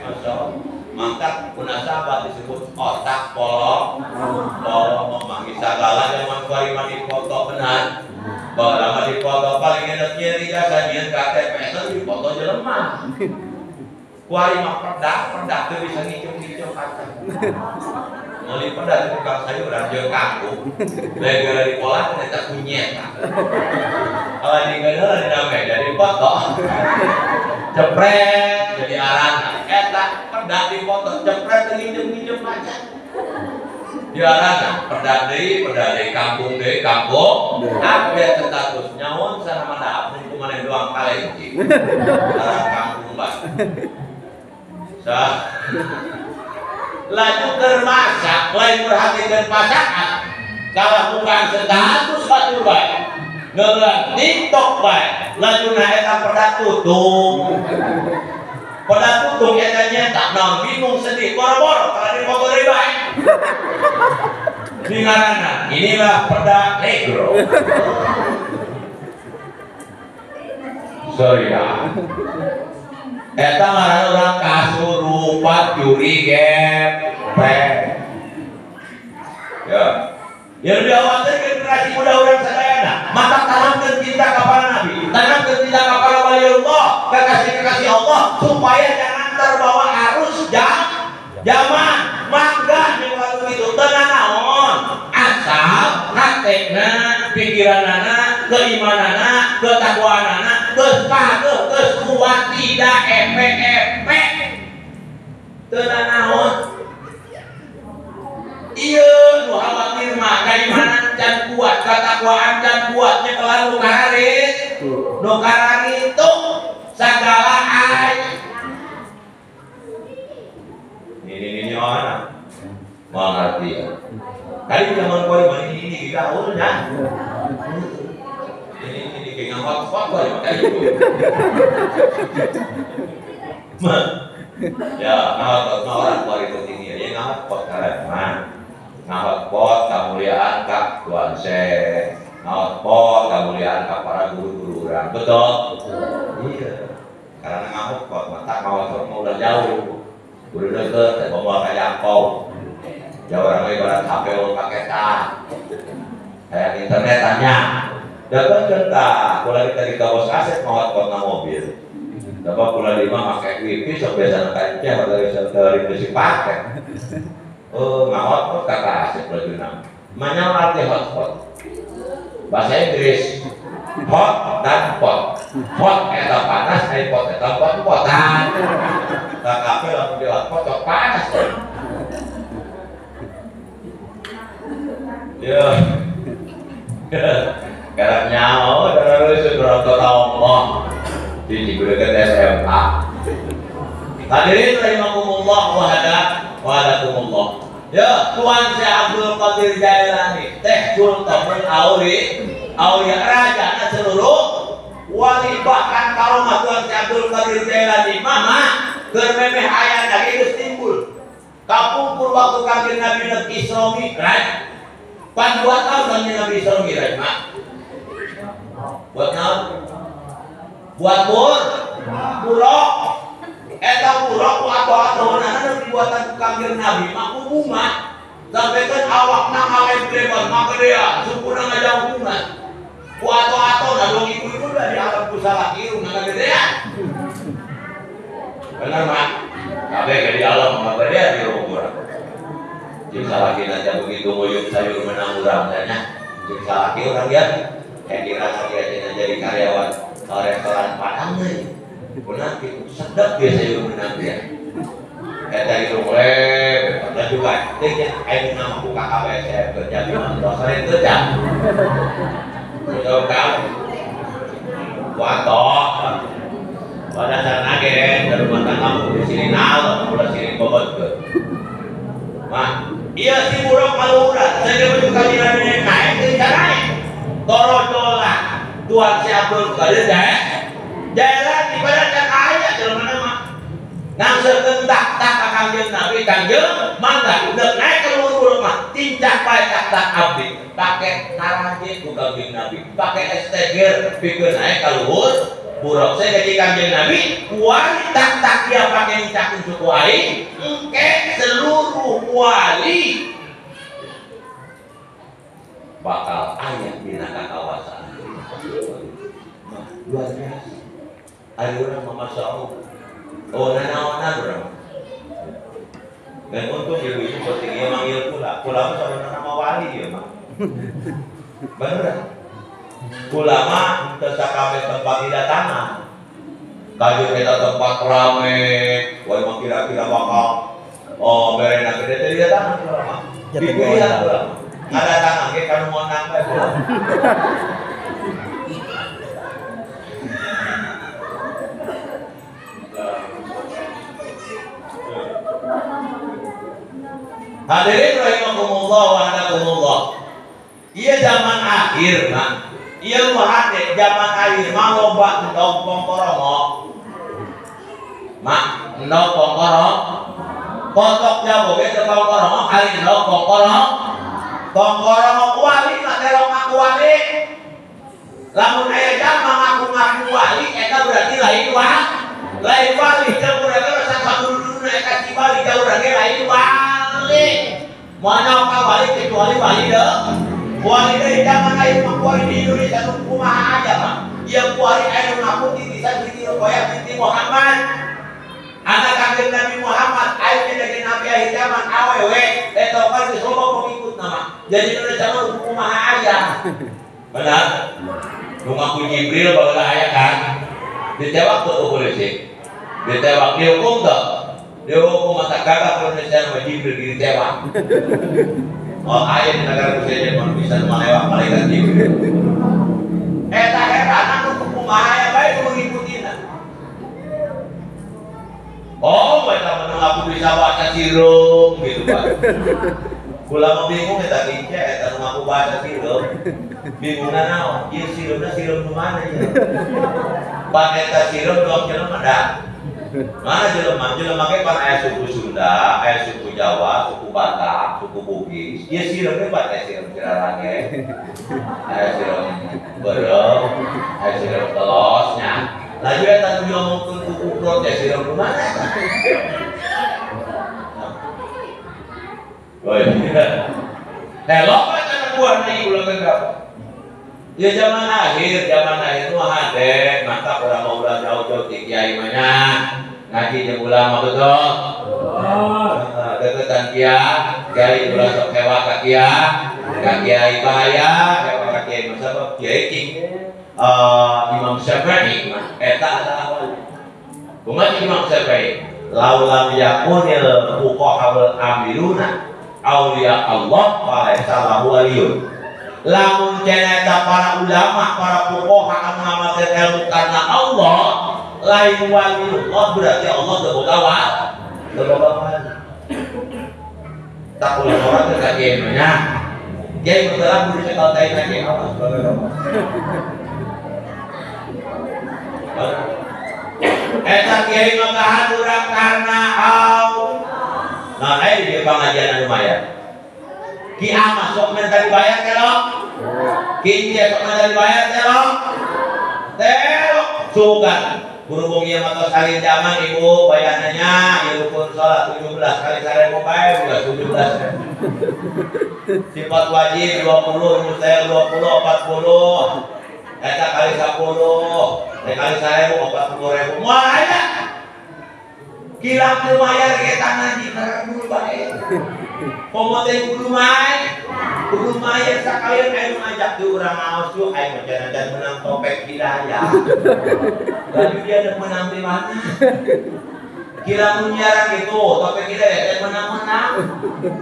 [SPEAKER 1] Masya Allah. Mantap munasabah disebut otak polong. Polong memanggil segala zaman kuari mah dipoto benar. Baheula mah dipoto paling enak nyeri jasa nyieun KTP eta dipoto jelema. Kuari mah pedak teu bisa ngicung-ngicung kaca. Meuli pedak di tukang sayuran jeung kangkung. Lain gara dipolah eta kunyit. Kalau digeuneuh dina meja dipoto. Cepret jadi arana. Eta pedak dipoto cepret ngicung-ngicung kaca. Di arana pedak deui kampung deui kampung. Update status nyaun sana mah da update ku maneh doang kalenci. Arang kampung bae. Sah. Laju keur masak lain merhatikeun pasangan kalah bukan status batur bae. Neureun TikTok bae. Lajuna eta pedak tutung. Pedak tutung eta nyetak naon bingung sedih boro-boro kalau dipoto deui bae. Di ngaranna inilah pedak negro. Sorry ya. Eta ngaranna urang kasurupan juri gepeng. Ya. Yang diawasi generasi muda urang sadayana, maka tanamkeun cinta kepada Nabi, tanamkeun cinta kepada waliullah, kekasih-kekasih Allah supaya jangan terbawa arus zaman. Mangga jeung lagu itu teu nanaon, asal hatena, pikiranana, keimanana, ketakwaanana geus pageuh, geus kuat tidak epe-epe. Teu nanaon. Ieu nu khawatir mah keimanan can kuat, ketakwaan can kuat, nyekelan nu kararit, nu kararitu sagala ai. Ini orang mau ngerti ya. Tadi zaman kau ini ini gaul ya. Ini kayak hotspot kau ya kayak gitu. Ya ngahotspot mah orang kau itu tinggi ya ngahotspot karena ngahotspot kemuliaan kak Tuan Syekh, ngahotspot kemuliaan kak para guru-guru orang betul. Iya. Karena ngahotspot mata ngahotspot mah udah jauh. Udah deket, bawa kajangkau. Jauh orang ibarat HP orang paketan. Kayak internet tanya. Deket kentah, kula kita di kaos aset mau hotspot na mobil. Dapat kula lima pakai wifi sok biasa kancah dari besi pakai. Oh, ngahotspot kata aset lajuna. Manyal arti hotspot. Bahasa Inggris hot dan pot. Hot eta panas, ai pot eta pot-potan. Tak kafe langsung di hotspot sok panas. Ya. Karena nyawa dari sudah tahu di dekat SMA. Hadirin rahimakumullah wa hadakumullah. Ya, Tuan Syekh Abdul Qadir Jailani teh sultanul aulia raja seluruh wali bahkan karomah Tuan Syekh Abdul Qadir Jailani mama keur memeh aya lagi geus timbul. Kapungkur waktu Kanjeng Nabi nek Isra Mi'raj. Pan 2 tahun Kanjeng Nabi Isra Mi'raj, Mak. Buat naon? Buat buruk. Eta buruk ku atoh-atohna nu dibuatan ku Kanjeng Nabi mah ku bunga. Sampekeun awakna ngalem-leman mah gedean, sukuna ngajauhungan. Ku atoh-atohna dong ibu-ibu udah di alam ku salah irung ngagedean. Bener, Mak? Kabeh ge di alam mah gedean di urang. Jeung salaki aja begitu nguyup sayur menang urang nya. Jeung salaki urang ya. Kayak dirasa dia jadi karyawan restoran Padang euy. Benar gitu, sedap dia sayur menang dia. Kayak dari mulai, dan juga dia ayo nama ku KKBSM kerja di mana sering kerja. Betul kan? Watok. Pada sana gen, dari rumah tangga di sini nal, udah sini bobot ke. Mah, iya si buruk kalau udah, saya menuju kajian ini naik ke naik. Torojola, Tuan si Abdul Qadir Jailani di pada can aya jelema mah. Nangsekeun tak tak ka Kangjeng Nabi Kangjeng mangga deuk naik ke luhur buruk mah tincak bae tak abdi pake taraje ku Kangjeng Nabi pake STG pikeun naik ka luhur buruk saya jadi Kangjeng Nabi wali tak dia pake nincakeun suku aing engke seluruh wali bakal aya dina kawasan. Luar biasa. Ari urang mah masyaallah. Oh nanaonan urang. Dan untung ibu-ibu penting ieu manggil kula. Kula mah sabenerna nama wali ieu mah. Bener. Kula mah teu sakabeh tempat didatangan. Kajeun eta tempat rame, wah mah kira-kira bakal oh berena gede teh didatangan kula mah. Dipilihan kula mah. Ngadatangan ge kanu monang bae kula. Hadirin rahimakumullah wa hadakumullah. Ieu zaman akhir mah. Ieu nu hade zaman akhir mah loba endog pongkorongok. Mak endog pongkorong. Kotok jago ge teu pongkorongok ari endog pongkorong. Pongkorongok wali mah terong ngaku wali. Lamun aya jalma ngaku-ngaku wali eta berarti lain wali. Lain wali jeung urang ge sakabududuna eta si wali jauh urang ge lain wali. Mana ka wali kecuali wali deh. Wali deui zaman ayeuna mah wali di Indonesia nu kumaha aja mah. Ieu kuari aya nu ngaku titisan Siti Ruqayyah binti Muhammad. Anak Kangjeng Nabi Muhammad aya jadi nabi akhir zaman awewe eta kan geus loba pengikut nama. Jadi Indonesia mah kumaha aja. Benar? Nu ngaku Jibril baheula aya kan? Ditewak tuh ku polisi. Ditewak dihukum tuh. Dihukum mata kagak Indonesia mah Jibril ditewak. Oh aya di negara Rusia mah bisa malewak malaikat Jibril. Eta heran anu kumaha aya bae nu ngikutina. Oh, eta mah aku bisa baca sirup gitu Pak. Kula mah bingung eta kince eta nu ngaku baca sirup. Bingungna naon? Ieu sirupna sirup nu mana ieu? Pan eta sirup doang jelema da. Mana jelema? Jelema ge pan aya suku Sunda, aya suku Jawa, suku Batak, suku Bugis. Ieu sirup ge pan aya sirup Cirarange, aya sirup beureum, aya sirup telos nya. Laju eta nu diomongkeun ku kuprot teh sirup nu mana eta? Oh iya. Loba cenah buah deui ulah geus. Ya zaman akhir nu hade, maka urang mah ulah jauh-jauh ti kiai mah nya. Ngaji jeung ulama betul. Deketan kiai ulah sok hewa ka kiai bahaya, hewa ka kiai mah sabab kiai cing Imam Syafi'i mah eta adalah wali. Kumaha Imam Syafi'i? Laulam yakunil fuqaha wal amiluna auliya Allah falaisa lahu waliyun. Lamun cenah eta para ulama, para fuqaha anu ngamalkeun ilmu karena Allah, lain waliullah berarti Allah teu boga wali. Teu boga wali. Tak ulah orang teh ka kiai mah nya. Kiai mah telah kudu cekal tai na kiai awas bae. Eta kiai mah kahan urang karena Allah. Nah, aya di pengajian lumayan. Ki Ahmad sok minta dibayar telok. Ki Ince sok minta dibayar telok. Telok sugan. Berhubung ieu mah tos akhir zaman ibu bayanannya ieu rukun salat 17 kali 1000 bae ulah 17. Sifat wajib 20, mustahil 20, 40. Eta kali 10, eta kali 1000 40.000. Moal aya. Kilang teu mayar ge tangan di kudu bae. Komo teh kudu main. Kudu mayar sakalian aya nu ngajak di urang ngaos yuk aing mah jangan menang topek hidayah. Lalu dia ada menang di mana? Kira munyaran gitu, topek hidayah teh menang-menang.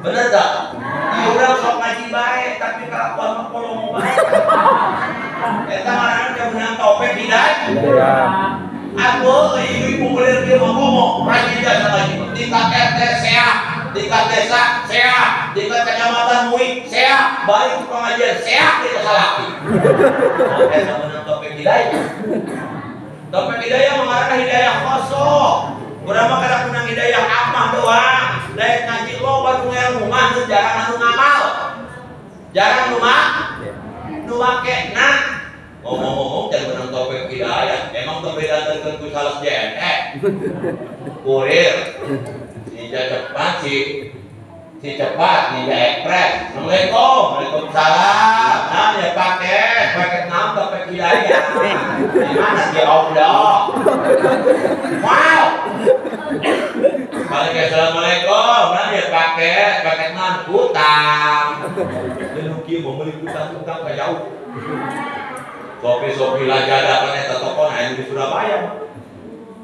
[SPEAKER 1] Bener tak? Ieu urang sok ngaji bae tapi kelakuan mah kolong bae. Eta ngaranna dia menang topek hidayah. Aku ibu-ibu kulir dia mau ngomong rajin jasa ngaji. Tingkat RT sehat, tingkat desa sehat, tingkat kecamatan MUI sehat, balik ke pengajian sehat itu salaki. Eta menang topek hidayah. Topek hidayah mengarahkan hidayah kosong. Urang mah kada menang hidayah amah doang. Daek ngaji loba nu ilmu mah jarang anu ngamal. Jarang nu mah nu make nah. Ngomong-ngomong can menang topik hidayah, emang teu beda teukeun ku sales JNE. Kurir. Ninja cepat si cepat Ninja Express. Assalamualaikum, waalaikumsalam. Nah, ya paket, paket naon topik hidayah. Di mana dia Allah? Wow. Balik assalamualaikum, nah ya paket, paket naon hutang. Dan kieu mau meuli hutang-hutang ka jauh. Sopi-sopi lajada kan eta toko aya di Surabaya.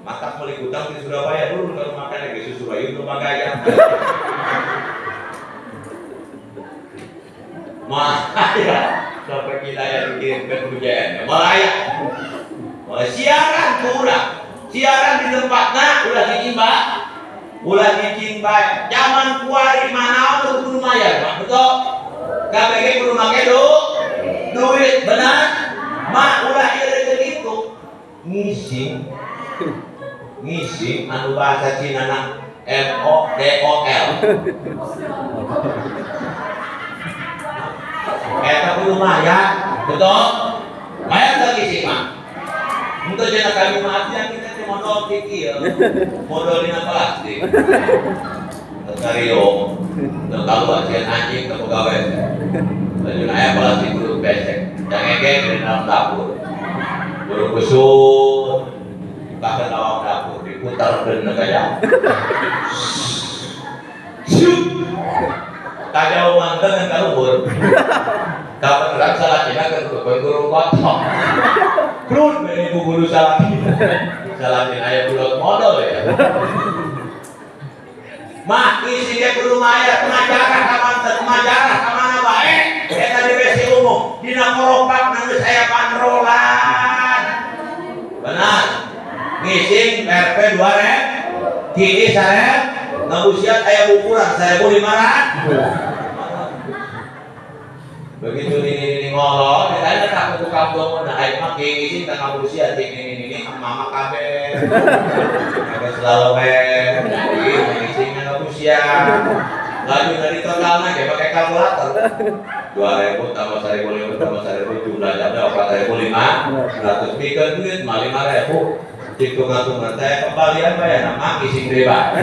[SPEAKER 1] Matak meuli hutang di Surabaya dulu kalau makan lagi Surabaya itu magaya. Mah ya sampai kita ya dikirimkan hujan. Malaya. Siaran kurang. Siaran di tempatna ulah cicing bae. Ulah cicing bae. Zaman kuari manaon kudu mayar, Pak. Betul? KBG kudu make duit, benar? Mak ulah ieu gitu. Ngising. Ngising anu bahasa Cina na M O D O L. Eta kudu mayar, betul? Mayar teu ngising mah. Untuk jenah kami maaf yang kita teh modal kieu, modal dina plastik. Teu teu kaluar sieun anjing teu pegawai. Lajun aya plastik kudu pesek. Cangege di dalam dapur. Buru busuk dipakai lawang dapur, diputar deuna kaya. Siup. Tajau manten yang kaluhur. Kapan urang salah cina ke guru kotok. Krun bene ibu guru salah. Salah cina aya bulot modal ya. Mah isinya kudu mayar majarah ka manten, majarah ka mana bae. Eta di WC umum, dina koropak geus aya bandrolan. Benar. Ngising RP 2000, kini 1000, ngabusiat aya ukuran 1500. Begitu ini ngolor, ditanya tak ke tukang dong, nah aing mah ngising teh ngabusiat ini mama kabeh. Kabeh selalu we, ngising ngabusiat. Laju dari totalnya kayak pakai kalkulator. 2000 tambah 1500 tambah 1000 jumlah jamnya 4500 pikeun duit mah 5000. Hitung-hitungan teh kembalian bae nama ngising deui bae.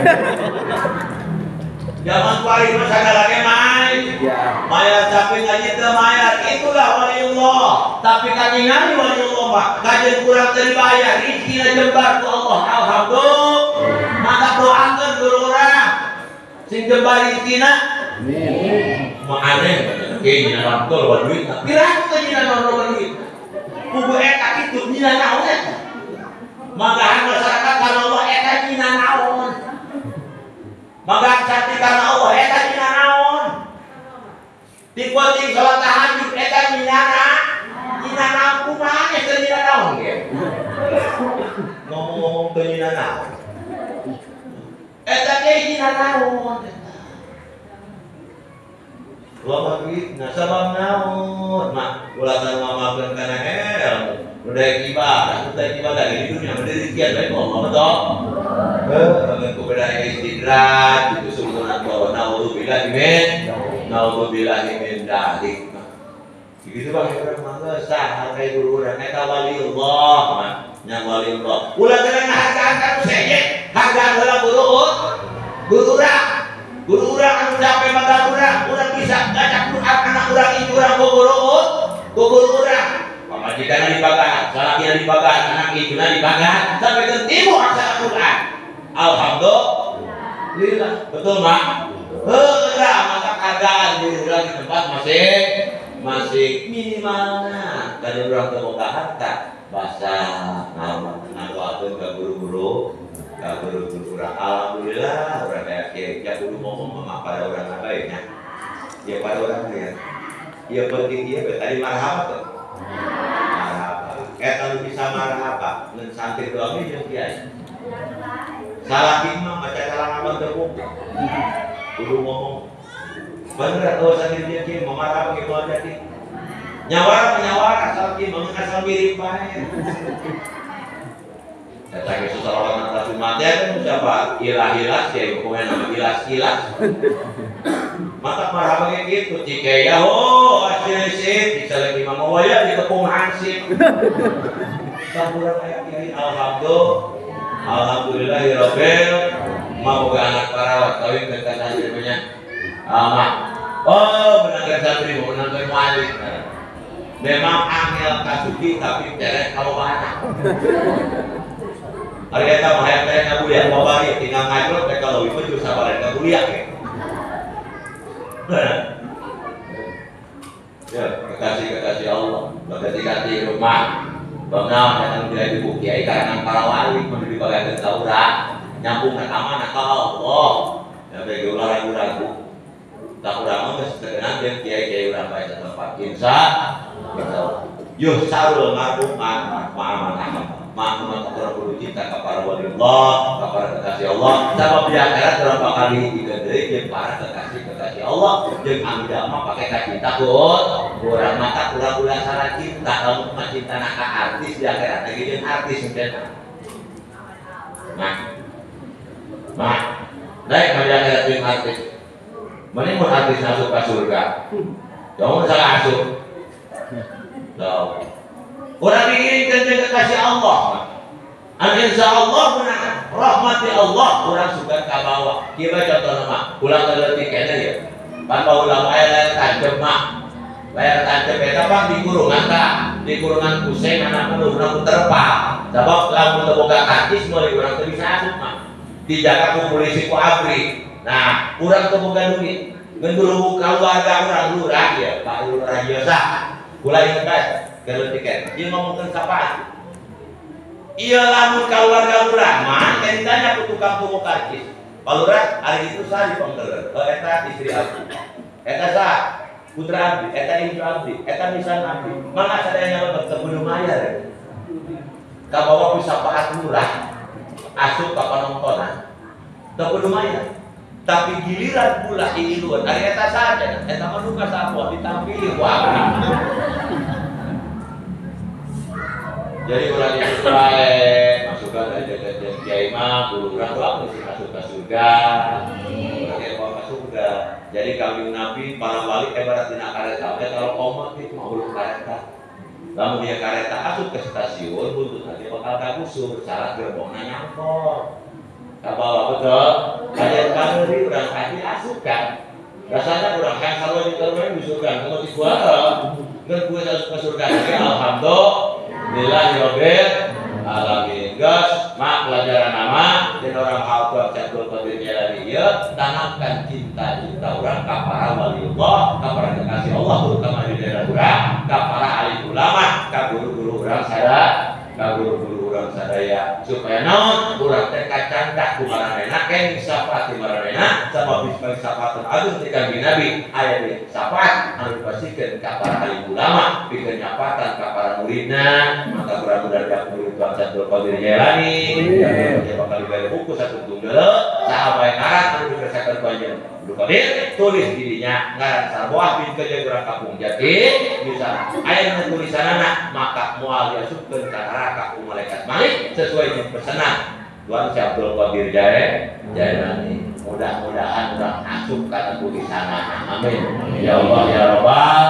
[SPEAKER 1] Zaman kuari mah sagala ge main. Mayar capek ngaji teu mayar, itulah waliullah. Tapi katingali waliullah mah kajeun kurang teu dibayar, rizkina jembar ku Allah. Alhamdulillah. Maka doakeun guru urang sing jembar rizkina. Amin. Mah aneh ke nyina naon loba duit. Piraku teh nyina naon loba duit. Kubu eta kitu nyina naon eta. Manggahan masyarakat kana Allah eta nyina naon. Manggahan cantik kana Allah eta nyina naon. Ti salat tahajud eta nyina naon kumaha teh nyina naon ge. Ngomong-ngomong teh nyina naon. Eta ge nyina naon. Loba duit na sabab naon mah ulah teu ngamakeun kana ilmu. Udah ibadah, udah ibadah di dunia mah rezekian bae Allah betul. Heuh, ku beda istidrat itu sungguh bahwa naudzubillah min naudzubillah min dzalik. Begitu bang urang mah sah hargai guru urang eta waliullah mah nya waliullah. Ulah teh ngahargaan ka nu sejen, hargaan heula guru guru urang. Guru urang anu capek magang urang, urang bisa ngajak Quran anak urang itu urang ku guru guru urang. Pamajikanna dipagahan, salakina dipagahan, anak icuna dipagahan, sampai ke timur aksara Quran. Alhamdulillah. Betul mak? Heula maka keadaan guru urang di tempat masing minimalna kada urang teu boga harta basa ngadoakeun ka guru-guru ka guru-guru urang. Alhamdulillah urang aya kieu ya kudu ngomong mah pada urang bae nya. Ya pada urang ya. Ya penting ieu tadi marhaba teh. Marhaba. Eta nu bisa marhaba ngan santri doang jeung kiai. Salaki mah baca kalangan teu. Kudu ngomong. Bener atau santri dia kieu mau marhaba ge moal jadi. Nyawara menyawara salaki mah asal mirip bae. Eta ge susah lawan cuma teh siapa ilah-ilah kiai pokoknya nama ilas-ilas. Mata marhaba kayak gitu cikeya oh asil-asil bisa lagi mama waya di tepung hansip. Saburan aya kiai alhamdulillah alhamdulillahirabbil mau boga anak parawat kawin ke santri punya. Amah. Oh, menangkan santri, menangkan wali. Memang angel kasuki tapi derek kalau anak. Hari eta mah hayang teh ngabuliak babari tinggal ngajrot teh kalau ieu jusa baren ngabuliak ya. Ya, kekasih-kekasih Allah, kekasih rumah. Bangna datang dia ibu kiai karena para wali kudu dibagian ka urang, nyambung ka amanah ka Allah. Ya bagi ulah ragu-ragu. Tak urang mah geus terkenal jeung kiai-kiai urang bae satempat. Insya Allah. Yuh sarul marhum ma'aman ma'aman kurang kudu cinta ka para wali Allah, ka para kekasih Allah. Sabab di akhirat urang bakal dihijikeun deui jeung para kekasih-kekasih Allah. Jeung anu mah pake kacinta ku urang mata kurang ulah salah cinta. Lamun mah cinta na ka artis di akhirat lagi jeung artis engke. Nah. Nah, daek mah di akhirat jeung artis. Mending mun artis masuk ka surga. Jangan salah asup. Tuh. Orang diiringkan jeung kekasih Allah. An insyaallah menang rahmati Allah orang suka kabawa. Kieu bae contohna mah, ulah leutik keneh ya. Pan baheula aya layar tancep mah. Layar tancep eta pang di kurungan tah, di kurungan kusen anak luhurna ku terpal. Sabab lamun teu boga karcis meuli urang teu bisa asup mah. Dijaga ku polisi ku ABRI. Nah, urang teu boga duit. Ngan dulu keluarga urang lurah ya, Pak Lurah Yosa. Kula inget bae kalau tiket. Dia ngomongkeun sapaan. Iya lamun keluarga lurah mah kan ditanya ku tukang tuku karcis. Pak Lurah ari itu sah di penggeler. Oh eta istri abdi. Eta sah putra abdi, eta incu abdi, eta misan abdi. Mangga sadayana lebet teu kudu mayar. Kabawa ku sapaat lurah asup ka panontonan. Teu kudu mayar. Tapi giliran pula iluan, ari eta saja, eta mah duka sapoa ditampili ku abdi. Jadi urang itu bae, masukan aja ke kiai mah, guru urang doang mesti masuk ke surga. Urang ge ke surga. Jadi kami nabi para wali ibarat dina kareta, oge kalau koma kitu mah ulun kareta. Lamun dia kareta asup ke stasiun, buntut nanti bakal kagusur, syarat gerbongna nyangkot. Kabawa betul, kajian kanuri urang haji asup kan. Rasanya urang hayang sarua jeung karunya di surga, kumaha ti kuara. Ngan kue asup ka surga ge alhamdulillahirabbil alamin. Geus mak pelajaran nama dan orang hafal Abdul Qadir Jailani ieu tanamkan cinta-cinta urang ka para waliullah, ka para kekasih Allah terutama di daerah urang, ka para alim ulama, ka guru-guru urang sadaya. Ka guru-guru urang sadaya supaya naon urang teh kacandak ku maranehna kenging syafaat ti maranehna sabab bisa syafaat agung ti Kanjeng Nabi aya di syafaat anu dipasihkeun ka para alim ulama pikeun nyapatan ka para muridna maka urang mudah murid Tuan Abdul Qadir Jailani ya bakal dibere buku satu tunggal saha bae ngaran anu dikersakeun ku Anjeun Abdul Qadir tulis dirinya ngaran sarboah pikeun jeung urang kampung Jati bisa aya nu tulisanana maka moal diasupkeun ka neraka ku malaikat Malik sesuai dengan pesanan Tuan Syekh Abdul Qadir Jailani. Mudah-mudahan urang asup kana tulisanana. Amin. Ya Allah ya Rabbal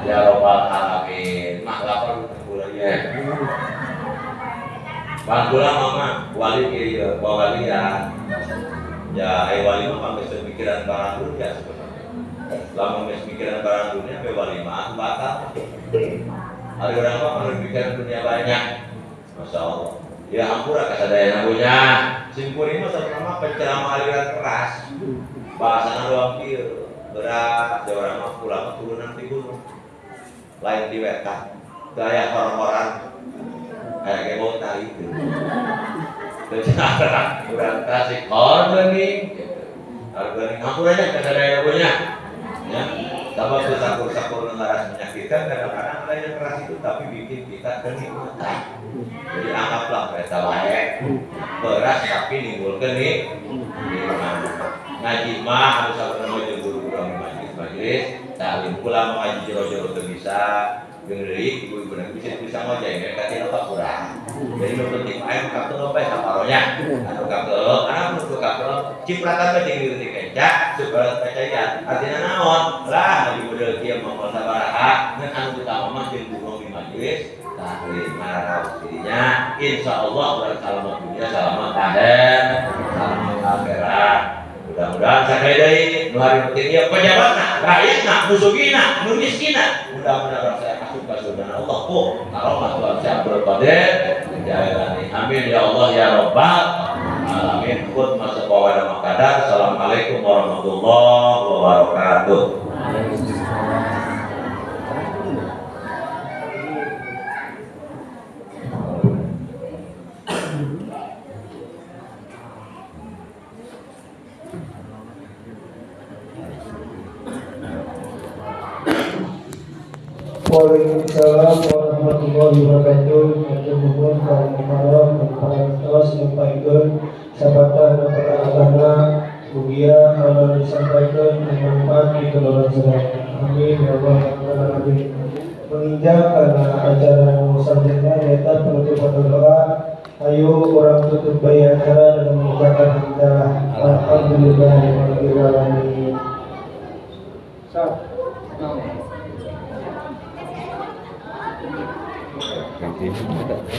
[SPEAKER 1] ya Rabbal alamin. Mak lapar kulanya. Bang kula mama wali kieu walian. Ya ai wali mah geus pikiran barang dunia sebenarnya. Lamun geus pikiran barang dunia pe wali mah batal. Ari urang mah anu pikiran dunia banyak. Masya Allah. Ya hampura kasadayana punya. Simkuring mah saurang penceramah aliran keras. Bahasana doang kieu. Berat, urang mah ulama turunan di gunung. Lain di wetan. Gaya hor-horan. Kayak gebong tali itu. Terus urang tasik organik gitu. Organik hampura nya kasadayana punya. Ya. Sabab sakur-sakur ngaras menyakitkan kadang-kadang ada yang keras itu tapi bikin kita kenikmatan. Jadi anggaplah kereta baik beras tapi nimbulkeun nikmat. Ngaji mah harus sabarna jeung guru-guru majelis-majelis, taklim kula ngaji jero-jero teu bisa. Jeung deui ibu-ibu bisa bisa ngojek mereka tina kurang. Jadi nu penting aya kakeuleuh bae saparonya. Anu kakeuleuh, anak nu kakeuleuh cipratan bae jeung leutik kenca supaya percaya. Artinya naon? Lah di model kieu mah moal sabaraha ngan anu utama mah jeung guru di majelis taklim marah dirinya. Insyaallah urang salamat dunia, salamat akhirat, salamat akhirat. Mudah-mudahan sakali deui nu hari penting ieu pejabatna, rakyatna, nu sugihna, nu miskinna, mudah-mudahan urang saya asup ka surga Allah ku karomat Tuhan Syekh Abdul Qadir Jailani. Amin ya Allah ya Rabbal alamin. Khut masuk wa makadar. Assalamualaikum warahmatullahi wabarakatuh.
[SPEAKER 2] Waalaikumsalam warahmatullahi wabarakatuh. Hatur nuhun ka Muharram parantos nyampaikeun sabatan kata-katana mugia anu disampaikeun manfaat pikeun urang sadaya. Amin ya Allah ya Rabbal alamin. Menginjak kana acara nu salajengna nyaeta penutupan doa. Ayo urang tutup bae acara dengan mengucapkan hamdalah. Alhamdulillahirabbil alamin.
[SPEAKER 3] Thank you.